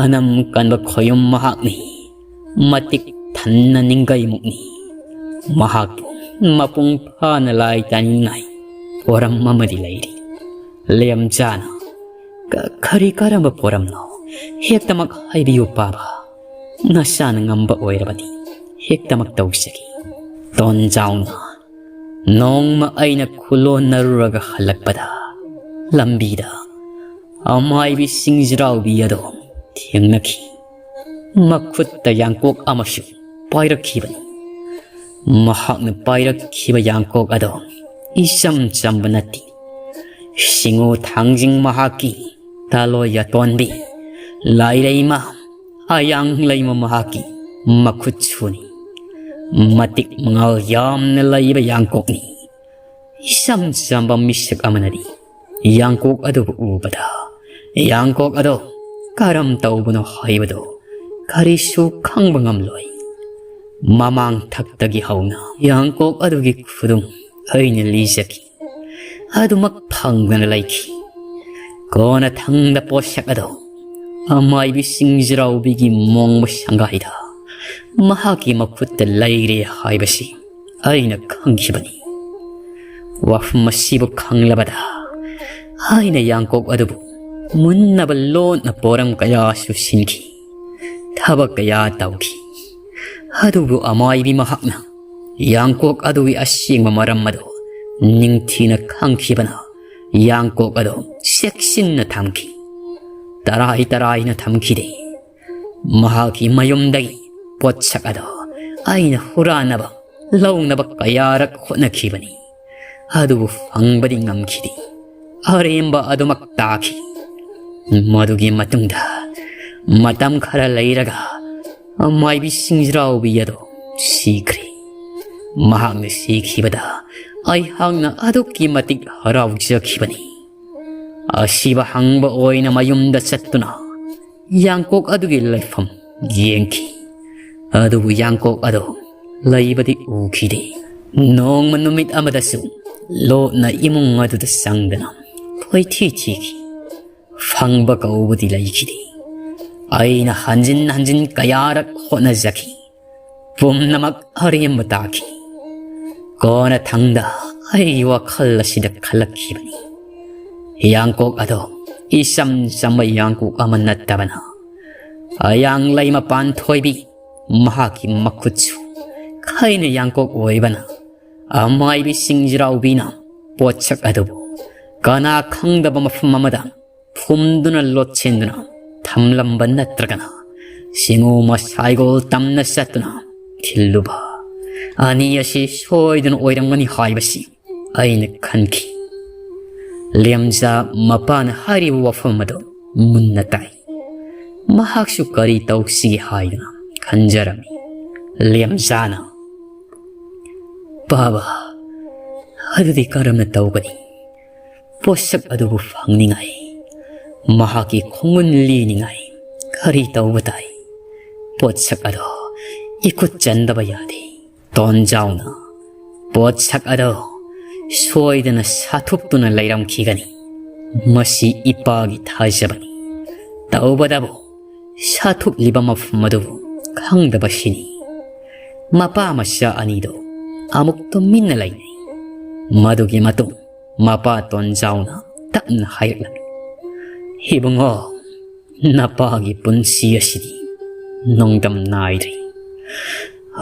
ꯑꯅꯝ ꯀꯟꯕ ꯈꯣꯌꯨꯝ ꯃꯍꯥꯛꯅꯤ꯫ ꯃꯇꯤꯛ ꯊꯟꯅ ꯅꯤꯡꯒꯩꯃꯨꯛꯅꯤ꯫ ꯃꯍꯥꯛꯄꯨ ꯃꯄꯨꯡ ꯐꯥꯅ ꯂꯥꯏ ꯇꯥꯅꯤꯡꯉꯥꯏ ꯄꯣꯔꯝ ꯑꯃꯗꯤ ꯂꯩꯔꯤ꯫ ꯂꯦꯝꯖꯥꯅ, "ꯀ-, ꯀꯔꯤ ꯀꯔꯝꯕ ꯄꯣꯔꯝꯅꯣ? ꯍꯦꯛꯇꯃꯛ ꯍꯥꯏꯕꯤꯌꯨ ꯄꯥꯕ꯫ ꯅꯁꯥꯅ ꯉꯝꯕ ꯑꯣꯏꯔꯕꯗꯤ ꯍꯦꯛꯇꯃꯛ ꯇꯧꯖꯒꯦ꯫" ꯇꯣꯟꯖꯥꯎꯅ, "ꯅꯣꯡꯃ ꯑꯩꯅ ꯈꯨꯂꯣꯟꯅꯔꯨꯔꯒ ꯍꯜꯂꯛꯄꯗ ꯂꯝꯕꯤꯗ ꯑꯃꯥꯏꯕꯤ ꯁꯤꯡꯖꯤꯔꯥꯎꯕꯤ ꯑꯗꯣ ꯊꯦꯡꯅꯈꯤ꯫ ꯃꯈꯨꯠꯇ ꯌꯥꯡꯀꯣꯛ ꯑꯃꯁꯨ ꯄꯥꯏꯔꯛꯈꯤꯕꯅꯤ꯫ ꯃꯍꯥꯛꯅ ꯄꯥꯏꯔꯛꯈꯤꯕ ꯌꯥꯡꯀꯣꯛ ꯑꯗꯣ ꯏꯆꯝ ꯆꯝꯕ ꯅꯠꯇꯦ꯫ ꯁꯤꯡꯉꯨ ꯊꯥꯡꯖꯤꯡ ꯃꯍꯥꯛꯀꯤ ꯇꯥꯂꯣꯏ ꯑꯇꯣꯟꯕꯤ, ꯂꯥꯏꯔꯩꯃ ꯑꯌꯥꯡ ꯂꯩꯃ ꯃꯍꯥꯛꯀꯤ ꯃꯈꯨꯠꯁꯨꯅꯤ꯫ ꯃꯇꯤꯛ ꯃꯉꯥꯜ ꯌꯥꯝꯅ ꯂꯩꯕ ꯌꯥꯡꯀꯣꯛꯅꯤ꯫ ꯏꯆꯝ ꯆꯝꯕ ꯃꯤꯁꯛ ꯑꯃꯅꯗꯤ ꯌꯥꯡꯀꯣꯛ ꯑꯗꯨꯕꯨ ꯎꯕꯗ ꯌꯥꯡꯀꯣꯛ ꯑꯗꯣ ꯀꯔꯝ ꯇꯧꯕꯅꯣ ꯍꯥꯏꯕꯗꯨ ꯀꯔꯤꯁꯨ ꯈꯪꯕ ꯉꯝꯂꯣꯏ꯫ ꯃꯃꯥꯡ ꯊꯛꯇꯒꯤ ꯍꯧꯅ ꯌꯥꯡꯀꯣꯛ ꯑꯗꯨꯒꯤ ꯈꯨꯗꯨꯝ ꯑꯩꯅ ꯂꯤꯖꯈꯤ꯫ ꯑꯗꯨꯃꯛ ꯐꯪꯗꯅ ꯂꯩꯈꯤ꯫ ꯀꯣꯟꯅꯊꯪꯗ ꯄꯣꯠꯁꯛ ꯑꯗꯣ ꯑꯃꯥꯏꯕꯤ ꯁꯤꯡꯖꯔꯥꯎꯕꯤꯒꯤ ꯃꯣꯡꯕ ꯁꯪꯒꯥꯏꯗ ꯃꯍꯥꯛꯀꯤ ꯃꯈꯨꯠꯇ ꯂꯩꯔꯦ ꯍꯥꯏꯕꯁꯤ ꯑꯩꯅ ꯈꯪꯈꯤꯕꯅꯤ꯫ ꯋꯥꯐꯝ ꯑꯁꯤꯕꯨ ꯈꯪꯂꯕꯗ ꯑꯩꯅ ꯌꯥꯡꯀꯣꯛ ꯑꯗꯨꯕꯨ ꯃꯨꯟꯅꯕ ꯂꯣꯟꯅ ꯄꯣꯔꯝ ꯀꯌꯥꯁꯨ ꯁꯤꯟꯈꯤ꯫ ꯊꯕꯛ ꯀꯌꯥ ꯇꯧꯈꯤ꯫ ꯑꯗꯨꯕꯨ ꯑꯃꯥꯏꯕꯤ ꯃꯍꯥꯛꯅ ꯌꯥꯡꯀꯣꯛ ꯑꯗꯨꯒꯤ ꯑꯁꯦꯡꯕ ꯃꯔꯝ ꯑꯗꯨ ꯅꯤꯡꯊꯤꯅ ꯈꯪꯈꯤꯕꯅ ꯌꯥꯡꯀꯣꯛ ꯑꯗꯨ ꯆꯦꯛꯁꯤꯟꯅ ꯊꯝꯈꯤ꯫ ꯇꯔꯥꯏ ꯇꯔꯥꯏꯅ ꯊꯝꯈꯤꯗꯦ꯫ ꯃꯍꯥꯛꯀꯤ ꯃꯌꯨꯝꯗꯒꯤ ꯄꯣꯠꯁꯛ ꯑꯗꯨ ꯑꯩꯅ ꯍꯨꯔꯥꯟꯅꯕ ꯂꯧꯅꯕ ꯀꯌꯥꯔꯛ ꯍꯣꯠꯅꯈꯤꯕꯅꯤ꯫ ꯑꯗꯨꯕꯨ ꯐꯪꯕꯗꯤ ꯉꯝꯈꯤꯗꯦ꯫ ꯑꯔꯦꯝꯕ ꯑꯗꯨꯃꯛ ꯇꯥꯈꯤ꯫ ꯃꯗꯨꯒꯤ ꯃꯇꯨꯡꯗ ꯃꯇꯝ ꯈꯔ ꯂꯩꯔꯒ ꯃꯥꯏꯕꯤ ꯁꯤꯡꯖꯔꯥꯎꯕꯤ ꯑꯗꯨ ꯁꯤꯈ꯭ꯔꯦ꯫ ꯃꯍꯥꯛꯅ ꯁꯤꯈꯤꯕꯗ ꯑꯩꯍꯥꯛꯅ ꯑꯗꯨꯛꯀꯤ ꯃꯇꯤꯛ ꯍꯔꯥꯎꯖꯈꯤꯕꯅꯤ꯫ ꯑꯁꯤꯕ ꯍꯪꯕ ꯑꯣꯏꯅ ꯃꯌꯨꯝꯗ ꯆꯠꯇꯨꯅ ꯌꯥꯡꯀꯣꯛ ꯑꯗꯨꯒꯤ ꯂꯩꯐꯝ ꯌꯦꯡꯈꯤ꯫ ꯑꯗꯨꯕꯨ ꯌꯥꯡꯀꯣꯛ ꯑꯗꯨ ꯂꯩꯕꯗꯤ ꯎꯈꯤꯗꯦ꯫ ꯅꯣꯡꯃ ꯅꯨꯃꯤꯠ ꯑꯃꯗꯁꯨ ꯂꯣꯠꯅ ꯏꯃꯨꯡ ꯑꯗꯨꯗ ꯆꯪꯗꯅ ꯀꯣꯏꯊꯤ ꯊꯤꯈꯤ꯫ ꯐꯪꯕ ꯀꯧꯕꯗꯤ ꯂꯩꯈꯤꯗꯦ꯫ ꯑꯩꯅ ꯍꯟꯖꯤꯟ ꯍꯟꯖꯤꯟ ꯀꯌꯥꯔꯛ ꯍꯣꯠꯅꯖꯈꯤ꯫ ꯄꯨꯝꯅꯃꯛ ꯑꯔꯦꯝꯕ ꯇꯥꯈꯤ꯫ ꯀꯣꯟꯅꯊꯪꯗ ꯑꯩ ꯋꯥꯈꯜ ꯑꯁꯤꯗ ꯈꯜꯂꯛꯈꯤꯕꯅꯤ꯫ ꯌꯥꯡꯀꯣꯛ ꯑꯗꯣ ꯏꯆꯝ ꯆꯝꯕ ꯌꯥꯡꯀꯣꯛ ꯑꯃ ꯅꯠꯇꯕꯅ, ꯑꯌꯥꯡꯂꯩ ꯃꯄꯥꯟ ꯊꯣꯏꯕꯤ ꯃꯍꯥꯛꯀꯤ ꯃꯈꯨꯠꯁꯨ ꯈꯩꯅ ꯌꯥꯡꯀꯣꯛ ꯑꯣꯏꯕꯅ, ꯑꯃꯥꯏꯕꯤ ꯁꯤꯡꯖꯔꯥꯎꯕꯤꯅ ꯄꯣꯠꯁꯛ ꯑꯗꯨꯕꯨ ꯀꯅꯥ ꯈꯪꯗꯕ ꯃꯐꯝ ꯑꯃꯗ ꯐꯨꯝꯗꯨꯅ ꯂꯣꯠꯁꯤꯟꯗꯨꯅ ꯊꯝꯂꯝꯕ ꯅꯠꯇ꯭ꯔꯒꯅ ꯁꯤꯡꯎ ꯃꯁꯥꯏꯒꯣꯜ ꯇꯝꯅ ꯆꯠꯇꯨꯅ ꯊꯤꯜꯂꯨꯕ ꯑꯅꯤ ꯑꯁꯤ ꯁꯣꯏꯗꯅ ꯑꯣꯏꯔꯝꯒꯅꯤ ꯍꯥꯏꯕꯁꯤ ꯑꯩꯅ ꯈꯟꯈꯤ꯫ ꯂꯦꯝꯖꯥ ꯃꯄꯥꯅ ꯍꯥꯏꯔꯤꯕ ꯋꯥꯐꯝ ꯑꯗꯨ ꯃꯨꯟꯅ ꯇꯥꯏ꯫ ꯃꯍꯥꯛꯁꯨ ꯀꯔꯤ ꯇꯧꯁꯤꯒꯦ ꯍꯥꯏꯗꯨꯅ ꯈꯟꯖꯔꯝꯃꯤ꯫ ꯂꯦꯝꯖꯥꯅ, "ꯄꯥꯕ, ꯑꯗꯨꯗꯤ ꯀꯔꯝꯅ ꯇꯧꯒꯅꯤ? ꯄꯣꯠꯁꯛ ꯑꯗꯨꯕꯨ ꯐꯪꯅꯤꯡꯉꯥꯏ, ꯃꯍꯥꯛꯀꯤ ꯈꯣꯡꯒꯨꯟ ꯂꯤꯅꯤꯡꯉꯥꯏ ꯀꯔꯤ ꯇꯧꯕ ꯇꯥꯏ? ꯄꯣꯠꯁꯛ ꯑꯗꯣ ꯏꯈꯨꯠ ꯆꯟꯗꯕ ꯌꯥꯗꯦ꯫ ꯇꯣꯟꯖꯥꯎꯅ ꯄꯣꯠꯁꯛ ꯑꯗꯣ ꯁꯣꯏꯗꯅ ꯁꯥꯊꯨꯞꯇꯨꯅ ꯂꯩꯔꯝꯈꯤꯒꯅꯤ꯫ ꯃꯁꯤ ꯏꯄꯥꯒꯤ ꯊꯥꯖꯕꯅꯤ꯫ ꯇꯧꯕꯇꯕꯨ ꯁꯥꯊꯨꯛꯂꯤꯕ ꯃꯐꯝ ꯑꯗꯨꯕꯨ ꯈꯪꯗꯕꯁꯤꯅꯤ꯫ ꯃꯄꯥ ꯃꯆꯥ ꯑꯅꯤꯗꯨ ꯑꯃꯨꯛ ꯇꯨꯃꯤꯟꯅ ꯂꯩꯅꯩ꯫ ꯃꯗꯨꯒꯤ ꯃꯇꯨꯡ ꯃꯄꯥ ꯇꯣꯟꯖꯥꯎꯅ ꯇꯞꯅ ꯍꯥꯏꯔꯛꯂꯝꯃꯤ, "ꯏꯕꯨꯡꯉꯣ, ꯅꯄꯥꯒꯤ ꯄꯨꯟꯁꯤ ꯑꯁꯤꯗꯤ ꯅꯣꯡꯗꯝ ꯅꯥꯏꯗ꯭ꯔꯤ꯫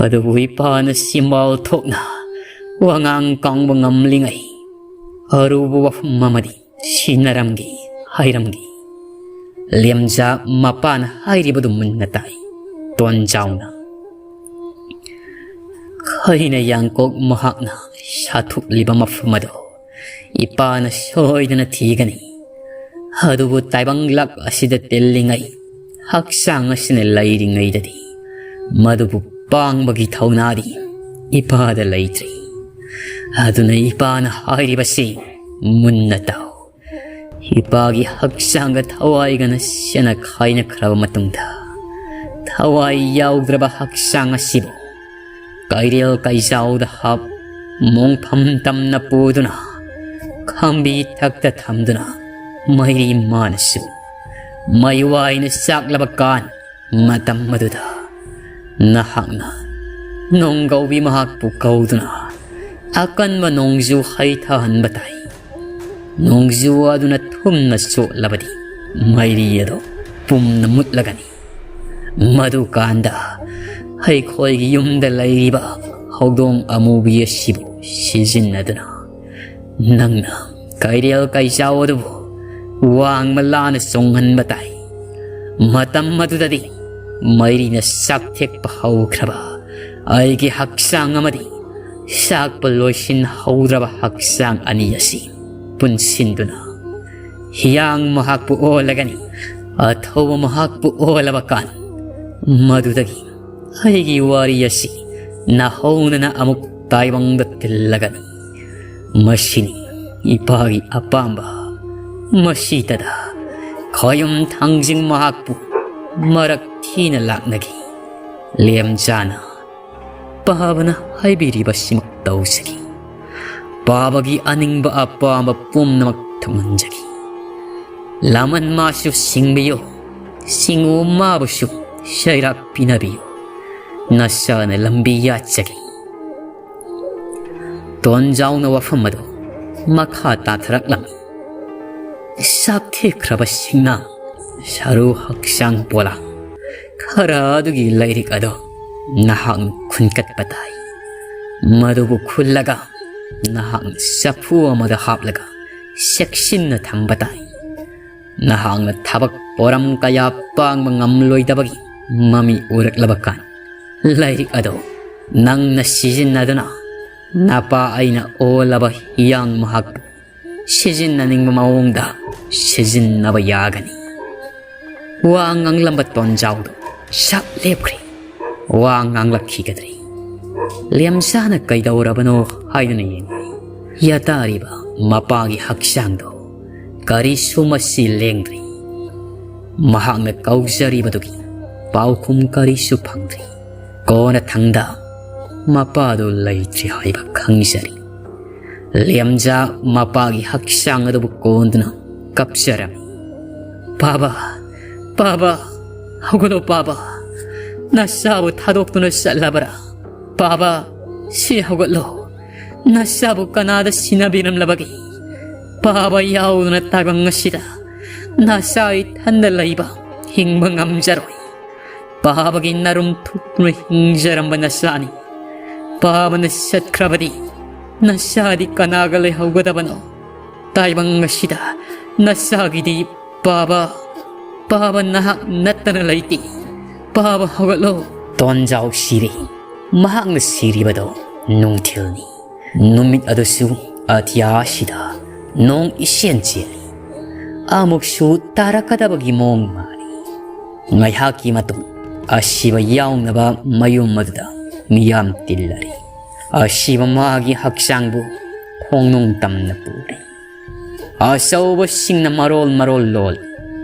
ꯑꯗꯨꯕꯨ ꯏꯄꯥꯅ ꯆꯤꯝꯕꯥꯜ ꯊꯣꯛꯅ ꯋꯥꯉꯥꯡ ꯀꯥꯡꯕ ꯉꯝꯂꯤꯉꯩ ꯑꯔꯨꯕ ꯋꯥꯐꯝ ꯑꯃꯗꯤ ꯁꯤꯟꯅꯔꯝꯒꯦ ꯍꯥꯏꯔꯝꯒꯦ꯫" ꯂꯦꯝꯖꯥ ꯃꯄꯥꯅ ꯍꯥꯏꯔꯤꯕꯗꯨ ꯃꯨꯟꯅ ꯇꯥꯏ꯫ ꯇꯣꯟꯖꯥꯎꯅ, "ꯈꯩꯅ ꯌꯥꯡꯀꯣꯛ ꯃꯍꯥꯛꯅ ꯁꯥꯊꯨꯛꯂꯤꯕ ꯃꯐꯝ ꯑꯗꯨ ꯏꯄꯥꯅ ꯁꯣꯏꯗꯅ ꯊꯤꯒꯅꯤ꯫ ꯑꯗꯨꯕꯨ ꯇꯥꯏꯕꯪ ꯂꯛ ꯑꯁꯤꯗ ꯇꯤꯜꯂꯤꯉꯩ ꯍꯛꯆꯥꯡ ꯑꯁꯤꯅ ꯂꯩꯔꯤꯉꯩꯗꯗꯤ ꯃꯗꯨꯕꯨ ꯄꯥꯡꯕꯒꯤ ꯊꯧꯅꯥꯗꯤ ꯏꯄꯥꯗ ꯂꯩꯇ꯭ꯔꯤ꯫ ꯑꯗꯨꯅ ꯏꯄꯥꯅ ꯍꯥꯏꯔꯤꯕꯁꯤ ꯃꯨꯟꯅ ꯇꯥꯎ꯫ ꯏꯄꯥꯒꯤ ꯍꯛꯆꯥꯡꯒ ꯊꯋꯥꯏꯒꯅ ꯁꯦꯅ ꯈꯥꯏꯅꯈ꯭ꯔꯕ ꯃꯇꯨꯡꯗ, ꯊꯋꯥꯏ ꯌꯥꯎꯗ꯭ꯔꯕ ꯍꯛꯆꯥꯡ ꯑꯁꯤꯕꯨ ꯀꯩꯔꯦꯜ ꯀꯩꯖꯥꯎꯗ ꯍꯥꯞ, ꯃꯣꯡꯐꯝ ꯇꯝꯅ ꯄꯨꯗꯨꯅ, ꯈꯥꯝꯕꯤ ꯊꯛꯇ ꯊꯝꯗꯨꯅ, ꯃꯩꯔꯤ ꯃꯥꯅꯁꯨ ꯃꯩ ꯋꯥꯏꯅ ꯆꯥꯛꯂꯕ ꯀꯥꯟ ꯃꯇꯝ ꯑꯗꯨꯗ ꯅꯍꯥꯛꯅ ꯅꯣꯡꯒꯧꯕꯤ ꯃꯍꯥꯛꯄꯨ ꯀꯧꯗꯨꯅ ꯑꯀꯟꯕ ꯅꯣꯡꯖꯨ ꯍꯩꯊꯍꯟꯕ ꯇꯥꯏ꯫ ꯅꯣꯡꯖꯨ ꯑꯗꯨꯅ ꯊꯨꯝꯅ ꯆꯣꯠꯂꯕꯗꯤ ꯃꯩꯔꯤ ꯑꯗꯨ ꯄꯨꯝꯅ ꯃꯨꯠꯂꯒꯅꯤ꯫ ꯃꯗꯨꯀꯥꯟꯗ ꯑꯩꯈꯣꯏꯒꯤ ꯌꯨꯝꯗ ꯂꯩꯔꯤꯕ ꯍꯧꯗꯣꯡ ꯑꯃꯨꯕꯤ ꯑꯁꯤꯕꯨ ꯁꯤꯖꯤꯟꯅꯗꯨꯅ ꯅꯪꯅ ꯀꯩꯔꯦꯜ ꯀꯩꯆꯥꯎ ꯑꯗꯨꯕꯨ ꯋꯥꯡꯃ ꯂꯥꯅ ꯆꯣꯡꯍꯟꯕ ꯇꯥꯏ꯫ ꯃꯇꯝ ꯑꯗꯨꯗꯗꯤ ꯃꯩꯔꯤꯅ ꯆꯥꯛꯊꯦꯛꯄ ꯍꯧꯈ꯭ꯔꯕ ꯑꯩꯒꯤ ꯍꯛꯆꯥꯡ ꯑꯃꯗꯤ ꯆꯥꯛꯄ ꯂꯣꯏꯁꯤꯟꯍꯧꯗ꯭ꯔꯕ ꯍꯛꯆꯥꯡ ꯑꯅꯤ ꯑꯁꯤ ꯄꯨꯟꯁꯤꯟꯗꯨꯅ ꯍꯤꯌꯥꯡ ꯃꯍꯥꯛꯄꯨ ꯑꯣꯜꯂꯒꯅꯤ꯫ ꯑꯊꯧꯕ ꯃꯍꯥꯛꯄꯨ ꯑꯣꯜꯂꯕ ꯀꯥꯟ ꯃꯗꯨꯗꯒꯤ ꯑꯩꯒꯤ ꯋꯥꯔꯤ ꯑꯁꯤ ꯅꯥꯍꯧꯅꯅ ꯑꯃꯨꯛ ꯇꯥꯏꯕꯪꯗ ꯇꯤꯜꯂꯒꯅꯤ꯫ ꯃꯁꯤꯅꯤ ꯏꯄꯥꯒꯤ ꯑꯄꯥꯝꯕ꯫ ꯃꯁꯤꯇꯗ ꯈꯌꯨꯝ ꯊꯥꯡꯖꯤꯡ ꯃꯍꯥꯛꯄꯨ ꯃꯔꯛ ꯊꯤꯅ ꯂꯥꯛꯅꯈꯤ꯫ ꯂꯦꯝꯖꯥꯅ ꯄꯥꯕꯅ ꯍꯥꯏꯕꯤꯔꯤꯕꯁꯤꯃꯛ ꯇꯧꯖꯈꯤ꯫ ꯄꯥꯕꯒꯤ ꯑꯅꯤꯡꯕ ꯑꯄꯥꯝꯕ ꯄꯨꯝꯅꯃꯛ ꯊꯨꯡꯍꯟꯖꯈꯤ꯫ ꯂꯃꯟ ꯃꯥꯁꯨ ꯁꯤꯡꯕꯤꯌꯨ, ꯁꯤꯡꯎ ꯃꯥꯕꯨꯁꯨ ꯁꯩꯔꯥꯛ ꯄꯤꯅꯕꯤꯌꯨ, ꯅꯁꯥꯅ ꯂꯝꯕꯤ ꯌꯥꯠꯆꯒꯦ꯫ ꯇꯣꯟꯖꯥꯎꯅ ꯋꯥꯐꯝ ꯑꯗꯨ ꯃꯈꯥ ꯇꯥꯊꯔꯛꯂꯝꯃꯤ꯫ ꯁꯥꯛꯊꯤꯈ꯭ꯔꯕ ꯁꯤꯡꯅꯥ, ꯁꯔꯨ ꯍꯛꯆꯥꯡ ꯄꯣꯂꯥ, ꯈꯔ ꯑꯗꯨꯒꯤ ꯂꯥꯏꯔꯤꯛ ꯑꯗꯨ ꯅꯍꯥꯛꯅ ꯈꯨꯟꯀꯠꯄ ꯇꯥꯏ꯫ ꯃꯗꯨꯕꯨ ꯈꯨꯜꯂꯒ ꯅꯍꯥꯛꯅ ꯆꯐꯨ ꯑꯃꯗ ꯍꯥꯞꯂꯒ ꯆꯦꯛꯁꯤꯟꯅ ꯊꯝꯕ ꯇꯥꯏ꯫ ꯅꯍꯥꯛꯅ ꯊꯕꯛ ꯄꯣꯔꯝ ꯀꯌꯥ ꯄꯥꯡꯕ ꯉꯝꯂꯣꯏꯗꯕꯒꯤ ꯃꯃꯤ ꯎꯔꯛꯂꯕ ꯀꯥꯟ, ꯂꯥꯏꯔꯤꯛ ꯑꯗꯨ ꯅꯪꯅ ꯁꯤꯖꯤꯟꯅꯗꯨꯅ ꯅꯄꯥ ꯑꯩꯅ ꯑꯣꯜꯂꯕ ꯍꯤꯌꯥꯡ ꯃꯍꯥꯛꯄꯨ ꯁꯤꯖꯤꯟꯅꯅꯤꯡꯕ ꯃꯑꯣꯡꯗ ꯁꯤꯖꯤꯟꯅꯕ ꯌꯥꯒꯅꯤ꯫ ꯋꯥ ꯉꯥꯡꯂꯝꯕ ꯇꯣꯟꯖꯥꯎꯗꯨ ꯁꯛ ꯂꯦꯞꯈ꯭ꯔꯦ꯫ ꯋꯥ ꯉꯥꯡꯂꯛꯈꯤꯒꯗ꯭ꯔꯦ? ꯂꯦꯝꯖꯥꯅ ꯀꯩꯗꯧꯔꯕꯅꯣ ꯍꯥꯏꯗꯨꯅ ꯌꯦꯡꯂꯤ꯫ ꯌꯥꯇꯥꯔꯤꯕ ꯃꯄꯥꯒꯤ ꯍꯛꯆꯥꯡꯗꯨ ꯀꯔꯤꯁꯨ ꯃꯁꯤ ꯂꯦꯡꯗ꯭ꯔꯤ꯫ ꯃꯍꯥꯛꯅ ꯀꯧꯖꯔꯤꯕꯗꯨꯒꯤ ꯄꯥꯎꯈꯨꯝ ꯀꯔꯤꯁꯨ ꯐꯪꯗ꯭ꯔꯤ꯫ ꯀꯣꯟꯅ ꯊꯪꯗ ꯃꯄꯥꯗꯨ ꯂꯩꯇ꯭ꯔꯤ ꯍꯥꯏꯕ ꯈꯪꯖꯔꯤ꯫ ꯂꯦꯝꯖꯥ ꯃꯄꯥꯒꯤ ꯍꯛꯆꯥꯡ ꯑꯗꯨꯕꯨ ꯀꯣꯟꯗꯨꯅ ꯀꯞꯆꯔꯝꯃꯤ꯫ "ꯄꯥꯕ, ꯄꯥꯕ, ꯍꯧꯒꯠꯂꯣ ꯄꯥꯕ, ꯅꯆꯥꯕꯨ ꯊꯥꯗꯣꯛꯇꯨꯅ ꯆꯠꯂꯕ꯭ꯔꯥ? ꯄꯥꯕ, ꯁꯤ ꯍꯧꯒꯠꯂꯣ, ꯅꯆꯥꯕꯨ ꯀꯅꯥꯗ ꯁꯤꯟꯅꯕꯤꯔꯝꯂꯕꯒꯦ? ꯄꯥꯕ ꯌꯥꯎꯗꯅ ꯇꯥꯏꯕꯪ ꯑꯁꯤꯗ ꯅꯆꯥ ꯏꯊꯟꯗ ꯂꯩꯕ ꯍꯤꯡꯕ ꯉꯝꯖꯔꯣꯏ꯫ ꯄꯥꯕꯒꯤ ꯅꯔꯨꯝ ꯊꯨꯞꯇꯨꯅ ꯍꯤꯡꯖꯔꯝꯕ ꯅꯆꯥꯅꯤ꯫ ꯄꯥꯕꯅ ꯆꯠꯈ꯭ꯔꯕꯗꯤ ꯅꯆꯥꯗꯤ ꯀꯅꯥꯒ ꯂꯩꯍꯧꯒꯗꯕꯅꯣ? ꯇꯥꯏꯕꯪ ꯑꯁꯤꯗ ꯅꯆꯥꯒꯤꯗꯤ ꯄꯥꯕ, ꯄꯥꯕ ꯅꯍꯥꯛ ꯅꯠꯇꯅ ꯂꯩꯇꯦ꯫ ꯄꯥꯕ ꯍꯧꯒꯠꯂꯣ!" ꯇꯣꯟꯖꯥꯎ ꯁꯤꯔꯦ꯫ ꯃꯍꯥꯛꯅ ꯁꯤꯔꯤꯕꯗꯣ ꯅꯨꯡꯊꯤꯜꯅꯤ꯫ ꯅꯨꯃꯤꯠ ꯑꯗꯨꯁꯨ ꯑꯇꯤꯌꯥꯁꯤꯗ ꯅꯣꯡ ꯏꯆꯦꯟ ꯆꯦꯜꯂꯤ꯫ ꯑꯃꯨꯛꯁꯨ ꯇꯥꯔꯛꯀꯗꯕꯒꯤ ꯃꯑꯣꯡ ꯃꯥꯜꯂꯤ꯫ ꯉꯥꯏꯍꯥꯛꯀꯤ ꯃꯇꯨꯡ ꯑꯁꯤꯕ ꯌꯥꯎꯅꯕ ꯃꯌꯨꯝ ꯑꯗꯨꯗ ꯃꯤꯌꯥꯝ ꯇꯤꯜꯂꯔꯤ꯫ ꯑꯁꯤꯕ ꯃꯥꯒꯤ ꯍꯛꯆꯥꯡꯕꯨ ꯈꯣꯡꯅꯨꯡ ꯇꯝꯅ ꯄꯨꯔꯤ꯫ ꯑꯆꯧꯕꯁꯤꯡꯅ ꯃꯔꯣꯜ ꯃꯔꯣꯜ ꯂꯣꯜꯂꯤ꯫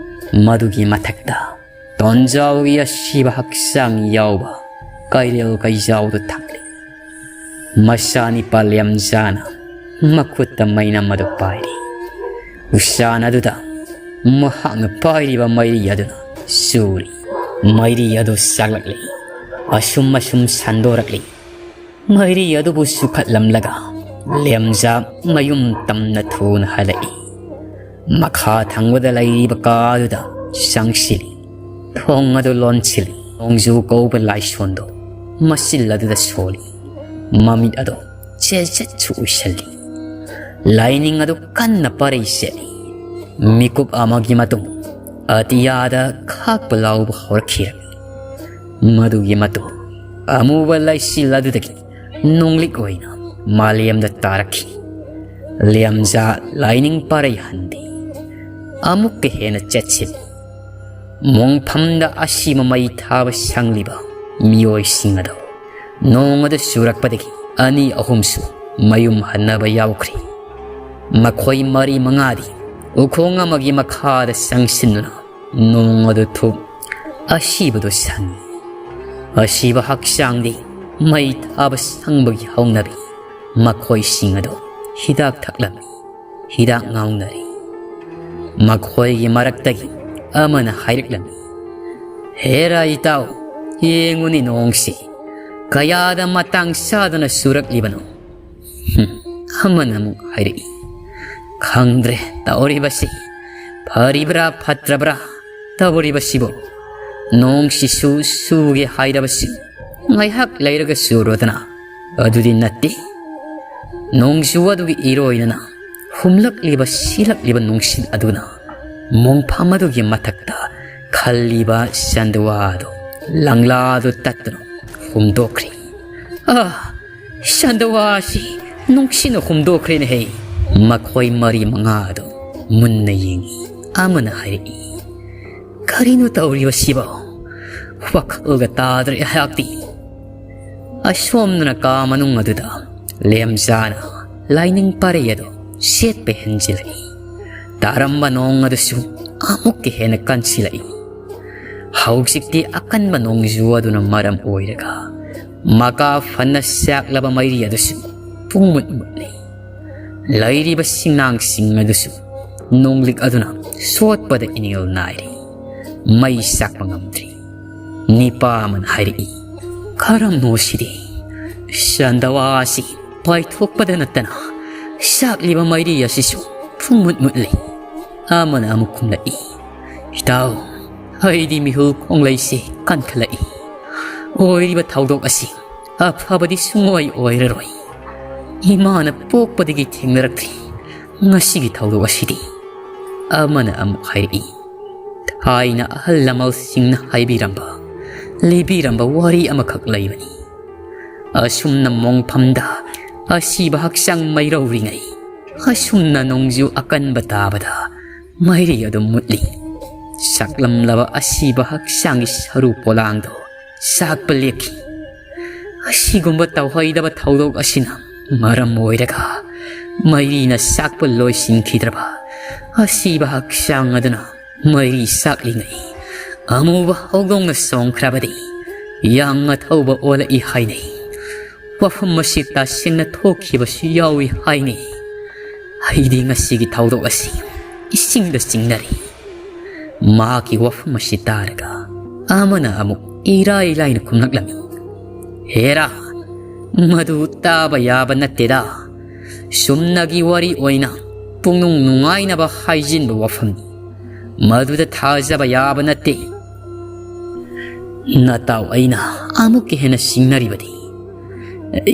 ꯃꯗꯨꯒꯤ ꯃꯊꯛꯇ ꯇꯣꯟꯖꯥꯎꯒꯤ ꯑꯁꯤꯕ ꯍꯛꯆꯥꯡ ꯌꯥꯎꯕ ꯀꯩꯔꯦꯜ ꯀꯩꯖꯥꯎꯗꯨ ꯊꯛꯂꯤ꯫ ꯃꯆꯥꯅꯤꯄꯥ ꯂꯦꯝꯖꯥꯅ ꯃꯈꯨꯠꯇ ꯃꯩꯅꯝ ꯑꯗꯨ ꯄꯥꯏꯔꯤ꯫ ꯎꯁꯥꯟ ꯑꯗꯨꯗ ꯃꯍꯥꯛꯅ ꯄꯥꯏꯔꯤꯕ ꯃꯩꯔꯤ ꯑꯗꯨꯅ ꯆꯨꯔꯤ꯫ ꯃꯩꯔꯤ ꯑꯗꯨ ꯆꯥꯛꯂꯛꯂꯤ꯫ ꯑꯁꯨꯝ ꯑꯁꯨꯝ ꯁꯟꯗꯣꯔꯛꯂꯤ꯫ ꯃꯩꯔꯤ ꯑꯗꯨꯕꯨ ꯆꯨꯈꯠꯂꯝꯂꯒ ꯂꯦꯝꯖꯥ ꯃꯌꯨꯝ ꯇꯝꯅ ꯊꯨꯅ ꯍꯜꯂꯛꯏ꯫ ꯃꯈꯥ ꯊꯪꯕꯗ ꯂꯩꯔꯤꯕ ꯀꯥ ꯑꯗꯨꯗ ꯆꯪꯁꯤꯜꯂꯤ꯫ ꯊꯣꯡ ꯑꯗꯨ ꯂꯣꯟꯁꯤꯜꯂꯤ꯫ ꯅꯣꯡꯖꯨ ꯀꯧꯕ ꯂꯥꯏꯁꯣꯟꯗꯣ ꯃꯆꯤꯜ ꯑꯗꯨꯗ ꯁꯣꯜꯂꯤ꯫ ꯃꯃꯤꯠ ꯑꯗꯣ ꯆꯦꯠ ꯆꯦꯠꯁꯨ ꯎꯏꯁꯜꯂꯤ꯫ ꯂꯥꯏꯅꯤꯡ ꯑꯗꯨ ꯀꯟꯅ ꯄꯔꯩ ꯆꯦꯠꯂꯤ꯫ ꯃꯤꯀꯨꯞ ꯑꯃꯒꯤ ꯃꯇꯨꯡ ꯑꯇꯤꯌꯥꯗ ꯈꯥꯛꯄ ꯂꯥꯎꯕ ꯍꯧꯔꯛꯈꯤꯔꯝꯃꯤ꯫ ꯃꯗꯨꯒꯤ ꯃꯇꯨꯡ ꯑꯃꯨꯕ ꯂꯩꯆꯤꯜ ꯑꯗꯨꯗꯒꯤ ꯅꯣꯡꯂꯤꯛ ꯑꯣꯏꯅ ꯃꯥꯂꯦꯝꯗ ꯇꯥꯔꯛꯈꯤ꯫ ꯂꯦꯝꯖꯥ ꯂꯥꯏꯅꯤꯡ ꯄꯔꯩ ꯍꯟꯗꯦ꯫ ꯑꯃꯨꯛꯀ ꯍꯦꯟꯅ ꯆꯦꯠꯁꯤꯜꯂꯤ꯫ ꯃꯣꯡꯐꯝꯗ ꯑꯁꯤꯕ ꯃꯩ ꯊꯥꯕ ꯁꯪꯂꯤꯕ ꯃꯤꯑꯣꯏꯁꯤꯡ ꯑꯗꯨ ꯅꯣꯡ ꯑꯗꯨ ꯆꯨꯔꯛꯄꯗꯒꯤ ꯑꯅꯤ ꯑꯍꯨꯝꯁꯨ ꯃꯌꯨꯝ ꯍꯟꯅꯕ ꯌꯥꯎꯈ꯭ꯔꯦ꯫ ꯃꯈꯣꯏ ꯃꯔꯤ ꯃꯉꯥꯗꯤ ꯎꯈꯣꯡ ꯑꯃꯒꯤ ꯃꯈꯥꯗ ꯆꯪꯁꯤꯟꯗꯨꯅ ꯅꯣꯡ ꯑꯗꯨ ꯊꯨꯞ ꯑꯁꯤꯕꯗꯨ ꯁꯪꯉꯤ꯫ ꯑꯁꯤꯕ ꯍꯛꯆꯥꯡꯗꯤ ꯃꯩ ꯊꯥꯕ ꯁꯪꯕꯒꯤ ꯍꯧꯅꯕꯤ ꯃꯈꯣꯏꯁꯤꯡ ꯑꯗꯨ ꯍꯤꯗꯥꯛ ꯊꯛꯂꯝꯃꯤ꯫ ꯍꯤꯗꯥꯛ ꯉꯥꯎꯅꯔꯤ꯫ ꯃꯈꯣꯏꯒꯤ ꯃꯔꯛꯇꯒꯤ ꯑꯃꯅ ꯍꯥꯏꯔꯛꯂꯝꯃꯤ, "ꯍꯦꯔꯥ ꯏꯇꯥꯎ, ꯌꯦꯡꯉꯨꯅꯤ ꯅꯣꯡꯁꯤ ꯀꯌꯥꯗ ꯃꯇꯥꯡ ꯆꯥꯗꯅ ꯆꯨꯔꯛꯂꯤꯕꯅꯣ?" ꯍꯨꯝ, ꯑꯃꯅ ꯑꯃꯨꯛ ꯍꯥꯏꯔꯛꯏ, "ꯈꯪꯗ꯭ꯔꯦ ꯇꯧꯔꯤꯕꯁꯤ, ꯐꯔꯤꯕ꯭ꯔꯥ ꯐꯠꯇ꯭ꯔꯕ꯭ꯔꯥ ꯇꯧꯔꯤꯕꯁꯤꯕꯨ? ꯅꯣꯡꯁꯤꯁꯨ ꯆꯨꯒꯦ ꯍꯥꯏꯔꯕꯁꯤ ꯉꯥꯏꯍꯥꯛ ꯂꯩꯔꯒ ꯆꯨꯔꯣꯗꯅ, ꯑꯗꯨꯗꯤ ꯅꯠꯇꯦ꯫ ꯅꯣꯡꯖꯨ ꯑꯗꯨꯒꯤ ꯏꯔꯣꯏꯅꯅ ꯍꯨꯝꯂꯛꯂꯤꯕ ꯁꯤꯂꯛꯂꯤꯕ ꯅꯨꯡꯁꯤꯠ ꯑꯗꯨꯅ ꯃꯣꯡꯐꯝ ꯑꯗꯨꯒꯤ ꯃꯊꯛꯇ ꯈꯜꯂꯤꯕ ꯆꯟꯗꯨꯋꯥꯗꯨ ꯂꯪꯂꯥꯗꯨ ꯇꯠꯇꯨꯅ ꯍꯨꯝꯗꯣꯛꯈ꯭ꯔꯦ꯫ ꯑꯥ, ꯆꯟꯗꯨꯋꯥꯁꯤ ꯅꯨꯡꯁꯤꯠꯅ ꯍꯨꯝꯗꯣꯛꯈ꯭ꯔꯦꯅꯦꯍꯦ!" ꯃꯈꯣꯏ ꯃꯔꯤ ꯃꯉꯥ ꯑꯗꯨ ꯃꯨꯟꯅ ꯌꯦꯡꯉꯤ꯫ ꯑꯃꯅ ꯍꯥꯏꯔꯛꯏ, "ꯀꯔꯤꯅꯣ ꯇꯧꯔꯤꯕꯁꯤꯕꯣ? ꯋꯥꯈꯜꯒ ꯇꯥꯗ꯭ꯔꯦ ꯑꯩꯍꯥꯛꯇꯤ!" ꯑꯁꯣꯝꯗꯅ ꯀꯥ ꯃꯅꯨꯡ ꯑꯗꯨꯗ ꯂꯦꯝꯖꯥꯅ ꯂꯥꯏꯅꯤꯡ ꯄꯔꯩ ꯑꯗꯨ ꯁꯦꯠꯄ ꯍꯦꯟꯖꯤꯜꯂꯛꯏ꯫ ꯇꯥꯔꯝꯕ ꯅꯣꯡ ꯑꯗꯨꯁꯨ ꯑꯃꯨꯛꯀ ꯍꯦꯟꯅ ꯀꯟꯁꯤꯜꯂꯛꯏ꯫ ꯍꯧꯖꯤꯛꯇꯤ ꯑꯀꯟꯕ ꯅꯣꯡꯖꯨ ꯑꯗꯨꯅ ꯃꯔꯝ ꯑꯣꯏꯔꯒ ꯃꯀꯥ ꯐꯅ ꯆꯥꯛꯂꯕ ꯃꯩꯔꯤ ꯑꯗꯨꯁꯨ ꯄꯨꯡꯃꯨꯠ ꯃꯨꯠꯂꯤ꯫ ꯂꯩꯔꯤꯕ ꯁꯤꯡꯅꯥꯡꯁꯤꯡ ꯑꯗꯨꯁꯨ ꯅꯣꯡꯂꯤꯛ ꯑꯗꯨꯅ ꯁꯣꯠꯄꯗ ꯏꯅꯤꯜ ꯅꯥꯏꯔꯤ꯫ ꯃꯩ ꯆꯥꯛꯄ ꯉꯝꯗ꯭ꯔꯤ꯫ ꯅꯤꯄꯥ ꯑꯃꯅ ꯍꯥꯏꯔꯛꯏ, "ꯀꯔꯝꯅꯣ ꯁꯤꯗꯤ? ꯆꯥꯟꯗꯋꯥ ꯑꯁꯤ ꯄꯥꯏꯊꯣꯛꯄꯗ ꯅꯠꯇꯅ ꯆꯥꯛꯂꯤꯕ ꯃꯩꯔꯤ ꯑꯁꯤꯁꯨ ꯄꯨꯡꯃꯨꯠ ꯃꯨꯠꯂꯤ꯫" ꯑꯃꯅ ꯑꯃꯨꯛ ꯈꯨꯝꯂꯛꯏ, "ꯏꯇꯥꯎ, ꯑꯩꯗꯤ ꯃꯤꯍꯨꯜ ꯈꯣꯡꯂꯩꯁꯤ ꯀꯟꯈꯠꯂꯛꯏ꯫ ꯑꯣꯏꯔꯤꯕ ꯊꯧꯗꯣꯛ ꯑꯁꯤ ꯑꯐꯕꯗꯤ ꯁꯨꯡꯑꯣꯏ ꯑꯣꯏꯔꯔꯣꯏ꯫ ꯏꯃꯥꯅ ꯄꯣꯛꯄꯗꯒꯤ ꯊꯦꯡꯅꯔꯛꯇ꯭ꯔꯤ ꯉꯁꯤꯒꯤ ꯊꯧꯗꯣꯛ ꯑꯁꯤꯗꯤ꯫" ꯑꯃꯅ ꯑꯃꯨꯛ ꯍꯥꯏꯔꯛꯏ, "ꯊꯥꯏꯅ ꯑꯍꯜ ꯂꯃꯟꯁꯤꯡꯅ ꯍꯥꯏꯕꯤꯔꯝꯕ, ꯂꯤꯕꯤꯔꯝꯕ ꯋꯥꯔꯤ ꯑꯃꯈꯛ ꯂꯩꯕꯅꯤ꯫ ꯑꯁꯨꯝꯅ ꯃꯣꯡꯐꯝꯗ ꯑꯁꯤꯕ ꯍꯛꯆꯥꯡ ꯃꯩꯔꯧꯔꯤꯉꯩ, ꯑꯁꯨꯝꯅ ꯅꯣꯡꯖꯨ ꯑꯀꯟꯕ ꯇꯥꯕꯗ ꯃꯩꯔꯤ ꯑꯗꯨꯝ ꯃꯨꯠꯂꯤ꯫ ꯆꯥꯛꯂꯝꯂꯕ ꯑꯁꯤꯕ ꯍꯛꯆꯥꯡꯒꯤ ꯁꯔꯨ ꯄꯣꯂꯥꯡꯗꯣ ꯆꯥꯛꯄ ꯂꯦꯞꯈꯤ꯫ ꯑꯁꯤꯒꯨꯝꯕ ꯇꯧꯍꯩꯗꯕ ꯊꯧꯗꯣꯛ ꯑꯁꯤꯅ ꯃꯔꯝ ꯑꯣꯏꯔꯒ ꯃꯩꯔꯤꯅ ꯆꯥꯛꯄ ꯂꯣꯏꯁꯤꯟꯈꯤꯗ꯭ꯔꯕ ꯑꯁꯤꯕ ꯍꯛꯆꯥꯡ ꯑꯗꯨꯅ ꯃꯩꯔꯤ ꯆꯥꯛꯂꯤꯉꯩ ꯑꯃꯨꯕ ꯍꯧꯗꯣꯡꯅ ꯆꯣꯡꯈ꯭ꯔꯕꯗꯤ ꯌꯥꯡ ꯑꯊꯧꯕ ꯑꯣꯜꯂꯛꯏ ꯍꯥꯏꯅꯩ꯫ ꯋꯥꯐꯝ ꯑꯁꯤ ꯇꯁꯦꯡꯅ ꯊꯣꯛꯈꯤꯕꯁꯨ ꯌꯥꯎꯏ ꯍꯥꯏꯅꯩ꯫ ꯑꯩꯗꯤ ꯉꯁꯤꯒꯤ ꯊꯧꯗꯣꯛ ꯑꯁꯤ ꯏꯁꯤꯡꯗ ꯆꯤꯡꯅꯔꯤ꯫" ꯃꯍꯥꯛꯀꯤ ꯋꯥꯐꯝ ꯑꯁꯤ ꯇꯥꯔꯒ ꯑꯃꯅ ꯑꯃꯨꯛ ꯏꯔꯥꯏ ꯂꯥꯏꯅ ꯈꯨꯝꯂꯛꯂꯝꯃꯤ, "ꯍꯦꯔꯥ, ꯃꯗꯨ ꯇꯥꯕ ꯌꯥꯕ ꯅꯠꯇꯦꯗ꯫ ꯆꯨꯝꯅꯒꯤ ꯋꯥꯔꯤ ꯑꯣꯏꯅ ꯄꯨꯛꯅꯨꯡ ꯅꯨꯡꯉꯥꯏꯅꯕ ꯍꯥꯏꯖꯤꯟꯕ ꯋꯥꯐꯝꯅꯤ꯫ ꯃꯗꯨꯗ ꯊꯥꯖꯕ ꯌꯥꯕ ꯅꯠꯇꯦ꯫ ꯅꯇꯥꯎ ꯑꯩꯅ ꯑꯃꯨꯛꯀ ꯍꯦꯟꯅ ꯆꯤꯡꯅꯔꯤꯕꯗꯤ,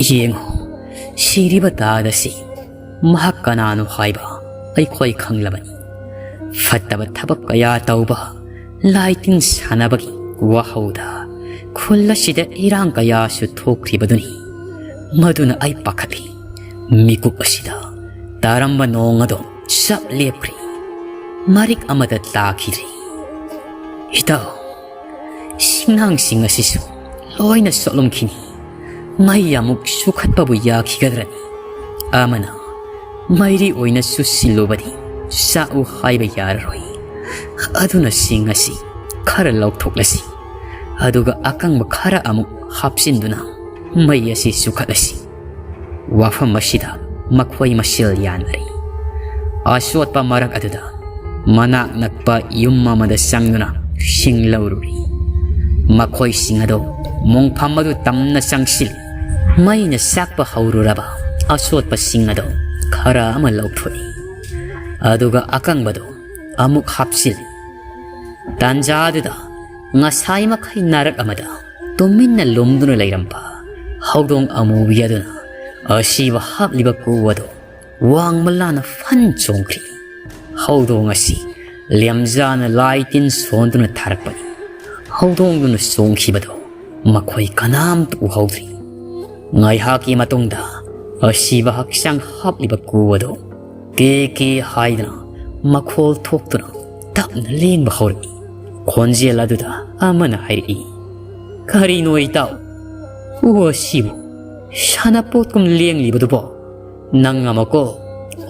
ꯌꯦꯡꯉꯨ, ꯁꯤꯔꯤꯕ ꯇꯥꯗ ꯑꯁꯤ ꯃꯍꯥꯛ ꯀꯅꯥꯅꯣ ꯍꯥꯏꯕ ꯑꯩꯈꯣꯏ ꯈꯪꯂꯕꯅꯤ꯫ ꯐꯠꯇꯕ ꯊꯕꯛ ꯀꯌꯥ ꯇꯧꯕ, ꯂꯥꯏꯇꯤꯟ ꯁꯥꯟꯅꯕꯒꯤ ꯋꯥꯍꯧꯗ ꯈꯨꯜ ꯑꯁꯤꯗ ꯏꯔꯥꯡ ꯀꯌꯥꯁꯨ ꯊꯣꯛꯈ꯭ꯔꯤꯕꯗꯨꯅꯤ꯫ ꯃꯗꯨꯅ ꯑꯩ ꯄꯥꯈꯠꯂꯤ꯫ ꯃꯤꯀꯨꯞ ꯑꯁꯤꯗ ꯇꯥꯔꯝꯕ ꯅꯣꯡ ꯑꯗꯣ ꯆꯞ ꯂꯦꯞꯈ꯭ꯔꯦ꯫ ꯃꯔꯤꯛ ꯑꯃꯗ ꯇꯥꯈꯤꯗ꯭ꯔꯦ꯫ ꯏꯇꯥꯎ, ꯁꯤꯡꯅꯥꯡꯁꯤꯡ ꯑꯁꯤꯁꯨ ꯂꯣꯏꯅ ꯁꯣꯛꯂꯝꯈꯤꯅꯤ꯫ ꯃꯩ ꯑꯃꯨꯛ ꯆꯨꯈꯠꯄꯕꯨ ꯌꯥꯈꯤꯒꯗ꯭ꯔꯅꯤ?" ꯑꯃꯅ, "ꯃꯩꯔꯤ ꯑꯣꯏꯅ ꯆꯨꯁꯤꯜꯂꯨꯕꯗꯤ ꯆꯥꯛꯎ ꯍꯥꯏꯕ ꯌꯥꯔꯔꯣꯏ꯫ ꯑꯗꯨꯅ ꯁꯤꯡ ꯑꯁꯤ ꯈꯔ ꯂꯧꯊꯣꯛꯂꯁꯤ꯫ ꯑꯗꯨꯒ ꯑꯀꯪꯕ ꯈꯔ ꯑꯃꯨꯛ ꯍꯥꯞꯆꯤꯟꯗꯨꯅ ꯃꯩ ꯑꯁꯤ ꯆꯨꯈꯠꯂꯁꯤ꯫" ꯋꯥꯐꯝ ꯑꯁꯤꯗ ꯃꯈꯣꯏ ꯃꯁꯦꯜ ꯌꯥꯅꯔꯤ꯫ ꯑꯆꯣꯠꯄ ꯃꯔꯛ ꯑꯗꯨꯗ ꯃꯅꯥꯛ ꯅꯛꯄ ꯌꯨꯝ ꯑꯃꯗ ꯆꯪꯗꯨꯅ ꯁꯤꯡ ꯂꯧꯔꯨꯔꯤ꯫ ꯃꯈꯣꯏꯁꯤꯡ ꯑꯗꯨ ꯃꯣꯡꯐꯝ ꯑꯗꯨ ꯇꯝꯅ ꯆꯪꯁꯤꯜꯂꯤ꯫ ꯃꯩꯅ ꯆꯥꯛꯄ ꯍꯧꯔꯨꯔꯕ ꯑꯆꯣꯠꯄꯁꯤꯡ ꯑꯗꯨ ꯈꯔ ꯑꯃ ꯂꯧꯊꯣꯛꯏ, ꯑꯗꯨꯒ ꯑꯀꯪꯕꯗꯨ ꯑꯃꯨꯛ ꯍꯥꯞꯆꯤꯜꯂꯤ꯫ ꯇꯥꯟꯖꯥꯗꯨꯗ ꯉꯁꯥꯏ ꯃꯈꯩ ꯅꯥꯔꯛ ꯑꯃꯗ ꯇꯨꯃꯤꯟꯅ ꯂꯨꯝꯗꯨꯅ ꯂꯩꯔꯝꯕ ꯍꯧꯗꯣꯡ ꯑꯃꯨꯕꯤ ꯑꯗꯨꯅ ꯑꯁꯤꯕ ꯍꯥꯞꯂꯤꯕ ꯀꯨ ꯑꯗꯨ ꯋꯥꯡꯃ ꯂꯥꯅ ꯐꯟ ꯆꯣꯡꯈ꯭ꯔꯤ꯫ ꯍꯧꯗꯣꯡ ꯑꯁꯤ ꯂꯦꯝꯖꯥꯅ ꯂꯥꯏ ꯇꯤꯟ ꯁꯣꯟꯗꯨꯅ ꯊꯥꯔꯛꯄꯅꯤ꯫ ꯍꯧꯗꯣꯡꯗꯨꯅ ꯆꯣꯡꯈꯤꯕꯗꯨ ꯃꯈꯣꯏ ꯀꯅꯥꯝꯇ ꯎꯍꯧꯗ꯭ꯔꯤ꯫ ꯉꯥꯏꯍꯥꯛꯀꯤ ꯃꯇꯨꯡꯗ ꯑꯁꯤꯕ ꯍꯛꯆꯥꯡ ꯍꯥꯞꯂꯤꯕ ꯀꯨ ꯑꯗꯨ ꯀꯦ ꯀꯦ ꯍꯥꯏꯗꯅ ꯃꯈꯣꯜ ꯊꯣꯛꯇꯨꯅ ꯇꯞꯅ ꯂꯦꯡꯕ ꯍꯧꯔꯛꯏ꯫ ꯈꯣꯟꯖꯦꯜ ꯑꯗꯨꯗ ꯑꯃꯅ ꯍꯥꯏꯔꯛꯏ, "ꯀꯔꯤꯅꯣ ꯏꯇꯥꯎ? ꯀꯨ ꯑꯁꯤꯕꯨ ꯁꯥꯟꯅꯄꯣꯠꯀꯨꯝ ꯂꯦꯡꯂꯤꯕꯗꯨꯕꯣ? ꯅꯪ ꯑꯃꯀꯣ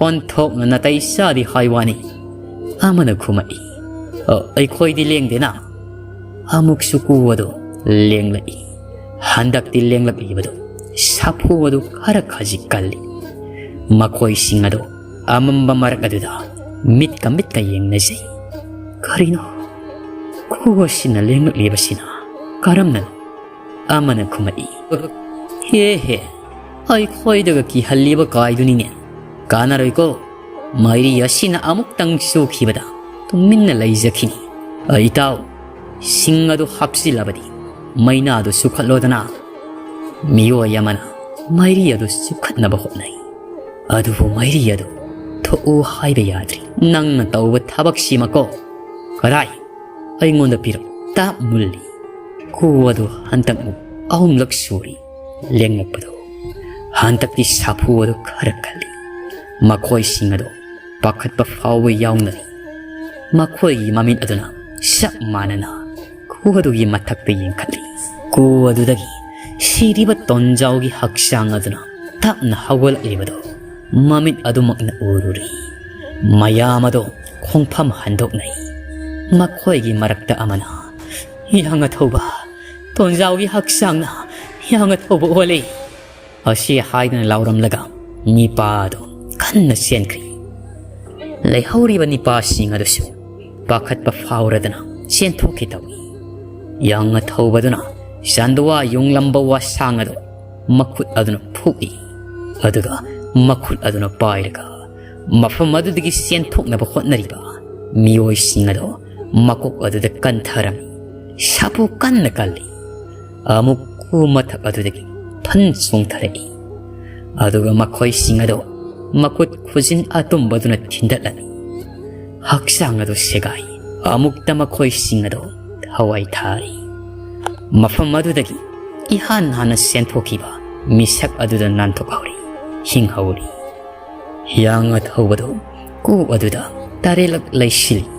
ꯑꯣꯟꯊꯣꯛꯅ ꯅꯥꯇꯩ ꯆꯥꯗꯦ ꯍꯥꯏ ꯋꯥꯅꯤ꯫" ꯑꯃꯅ ꯈꯨꯝꯃꯛꯏ, "ꯑ, ꯑꯩꯈꯣꯏꯗꯤ ꯂꯦꯡꯗꯦꯅ꯫" ꯑꯃꯨꯛꯁꯨ ꯀꯨ ꯑꯗꯨ ꯂꯦꯡꯂꯛꯏ꯫ ꯍꯟꯗꯛꯇꯤ ꯂꯦꯡꯂꯛꯂꯤꯕꯗꯨ ꯁꯥꯐꯨ ꯑꯗꯨ ꯈꯔ ꯈꯖꯤꯛ ꯀꯜꯂꯤ꯫ ꯃꯈꯣꯏꯁꯤꯡ ꯑꯗꯨ ꯑꯃꯝꯕ ꯃꯔꯛ ꯑꯗꯨꯗ ꯃꯤꯠꯀ ꯃꯤꯠꯀ ꯌꯦꯡꯅꯖꯩ꯫ "ꯀꯔꯤꯅꯣ? ꯀꯨ ꯑꯁꯤꯅ ꯂꯦꯡꯂꯛꯂꯤꯕꯁꯤꯅ ꯀꯔꯝꯅꯅꯣ?" ꯑꯃꯅ ꯈꯨꯝꯃꯛꯏ, "ꯍꯦ ꯍꯦ, ꯑꯩꯈꯣꯏꯗꯒ ꯀꯤꯍꯜꯂꯤꯕ ꯀꯥꯏꯗꯨꯅꯤꯅꯦ꯫ ꯀꯥꯟꯅꯔꯣꯏꯀꯣ, ꯃꯩꯔꯤ ꯑꯁꯤꯅ ꯑꯃꯨꯛꯇꯪ ꯆꯨꯈꯤꯕꯗ ꯇꯨꯃꯤꯟꯅ ꯂꯩꯖꯈꯤꯅꯤ꯫ ꯑ, ꯏꯇꯥꯎ, ꯁꯤꯡ ꯑꯗꯨ ꯍꯥꯞꯆꯤꯜꯂꯕꯗꯤ ꯃꯩꯅꯥꯗꯨ ꯆꯨꯈꯠꯂꯣꯗꯅ꯫" ꯃꯤꯑꯣꯏ ꯑꯃꯅ ꯃꯩꯔꯤ ꯑꯗꯨ ꯆꯨꯈꯠꯅꯕ ꯍꯣꯠꯅꯩ꯫ ꯑꯗꯨꯕꯨ ꯃꯩꯔꯤ ꯑꯗꯨ ꯊꯣꯛꯎ ꯍꯥꯏꯕ ꯌꯥꯗ꯭ꯔꯤ꯫ "ꯅꯪꯅ ꯇꯧꯕ ꯊꯕꯛꯁꯤꯃꯀꯣ, ꯀꯔꯥꯏ? ꯑꯩꯉꯣꯟꯗ ꯄꯤꯔꯛ꯫" ꯇꯥꯞ ꯃꯨꯜꯂꯤ꯫ ꯀꯨ ꯑꯗꯨ ꯍꯟꯗꯛꯃꯨꯛ ꯑꯍꯨꯝꯂꯛ ꯁꯨꯔꯤ ꯂꯦꯡꯂꯛꯄꯗꯨ꯫ ꯍꯟꯗꯛꯇꯤ ꯁꯥꯐꯨ ꯑꯗꯨ ꯈꯔ ꯀꯜꯂꯤ꯫ ꯃꯈꯣꯏꯁꯤꯡ ꯑꯗꯨ ꯄꯥꯈꯠꯄ ꯐꯥꯎꯕ ꯌꯥꯎꯅꯔꯤ꯫ ꯃꯈꯣꯏꯒꯤ ꯃꯃꯤꯠ ꯑꯗꯨꯅ ꯆꯞ ꯃꯥꯟꯅꯅ ꯀꯨ ꯑꯗꯨꯒꯤ ꯃꯊꯛꯇ ꯌꯦꯡꯈꯠꯂꯤ꯫ ꯀꯨ ꯑꯗꯨꯗꯒꯤ ꯁꯤꯔꯤꯕ ꯇꯣꯟꯖꯥꯎꯒꯤ ꯍꯛꯆꯥꯡ ꯑꯗꯨꯅ ꯇꯞꯅ ꯍꯧꯒꯠꯂꯛꯂꯤꯕꯗꯨ ꯃꯃꯤꯠ ꯑꯗꯨꯃꯛꯅ ꯎꯔꯨꯔꯤ꯫ ꯃꯌꯥꯝ ꯑꯗꯨ ꯈꯣꯡꯐꯝ ꯍꯟꯗꯣꯛꯅꯩ꯫ ꯃꯈꯣꯏꯒꯤ ꯃꯔꯛꯇ ꯑꯃꯅ, "ꯍꯤꯌꯥꯡ ꯑꯊꯧꯕ, ꯇꯣꯟꯖꯥꯎꯒꯤ ꯍꯛꯆꯥꯡꯅ ꯍꯤꯌꯥꯡ ꯑꯊꯧꯕ ꯑꯣꯜꯂꯦ!" ꯑꯁꯤ ꯍꯥꯏꯗꯨꯅ ꯂꯥꯎꯔꯝꯂꯒ ꯅꯤꯄꯥ ꯑꯗꯨ ꯀꯟꯅ ꯆꯦꯟꯈ꯭ꯔꯤ꯫ ꯂꯩꯍꯧꯔꯤꯕ ꯅꯤꯄꯥꯁꯤꯡ ꯑꯗꯨꯁꯨ ꯄꯥꯈꯠꯄ ꯐꯥꯎꯔꯗꯅ ꯆꯦꯟꯊꯣꯛꯈꯤ ꯇꯧꯏ꯫ ꯌꯥꯡ ꯑꯊꯧꯕꯗꯨꯅ ꯆꯥꯟꯗꯋꯥ ꯌꯨꯡꯂꯝꯕ ꯋꯥꯁꯥꯡ ꯑꯗꯨ ꯃꯈꯨꯠ ꯑꯗꯨꯅ ꯐꯨꯛꯏ꯫ ꯑꯗꯨꯒ ꯃꯈꯨꯠ ꯑꯗꯨꯅ ꯄꯥꯏꯔꯒ ꯃꯐꯝ ꯑꯗꯨꯗꯒꯤ ꯆꯦꯟꯊꯣꯛꯅꯕ ꯍꯣꯠꯅꯔꯤꯕ ꯃꯤꯑꯣꯏꯁꯤꯡ ꯑꯗꯨ ꯃꯀꯣꯛ ꯑꯗꯨꯗ ꯀꯟꯊꯔꯝꯃꯤ꯫ ꯁꯥꯐꯨ ꯀꯟꯅ ꯀꯜꯂꯤ꯫ ꯑꯃꯨꯛ ꯀꯨ ꯃꯊꯛ ꯑꯗꯨꯗꯒꯤ ꯐꯟ ꯆꯣꯡꯊꯔꯛꯏ꯫ ꯑꯗꯨꯒ ꯃꯈꯣꯏꯁꯤꯡ ꯑꯗꯨ ꯃꯈꯨꯠ ꯈꯨꯖꯤꯟ ꯑꯇꯨꯝꯕꯗꯨꯅ ꯊꯤꯟꯗꯠꯂꯝꯃꯤ꯫ ꯍꯛꯆꯥꯡ ꯑꯗꯨ ꯁꯦꯒꯥꯏ꯫ ꯑꯃꯨꯛꯇ ꯃꯈꯣꯏꯁꯤꯡ ꯑꯗꯨ ꯊꯋꯥꯏ ꯊꯥꯔꯤ꯫ ꯃꯐꯝ ꯑꯗꯨꯗꯒꯤ ꯏꯍꯥꯟ ꯍꯥꯟꯅ ꯆꯦꯟꯊꯣꯛꯈꯤꯕ ꯃꯤꯁꯛ ꯑꯗꯨꯗ ꯅꯥꯟꯊꯣꯛꯍꯧꯔꯤ, ꯍꯤꯡꯍꯧꯔꯤ꯫ ꯍꯤꯌꯥꯡ ꯑꯊꯧꯕꯗꯨ ꯀꯨ ꯑꯗꯨꯗ ꯇꯔꯦꯠꯂꯛ ꯂꯩꯁꯤꯜꯂꯤ꯫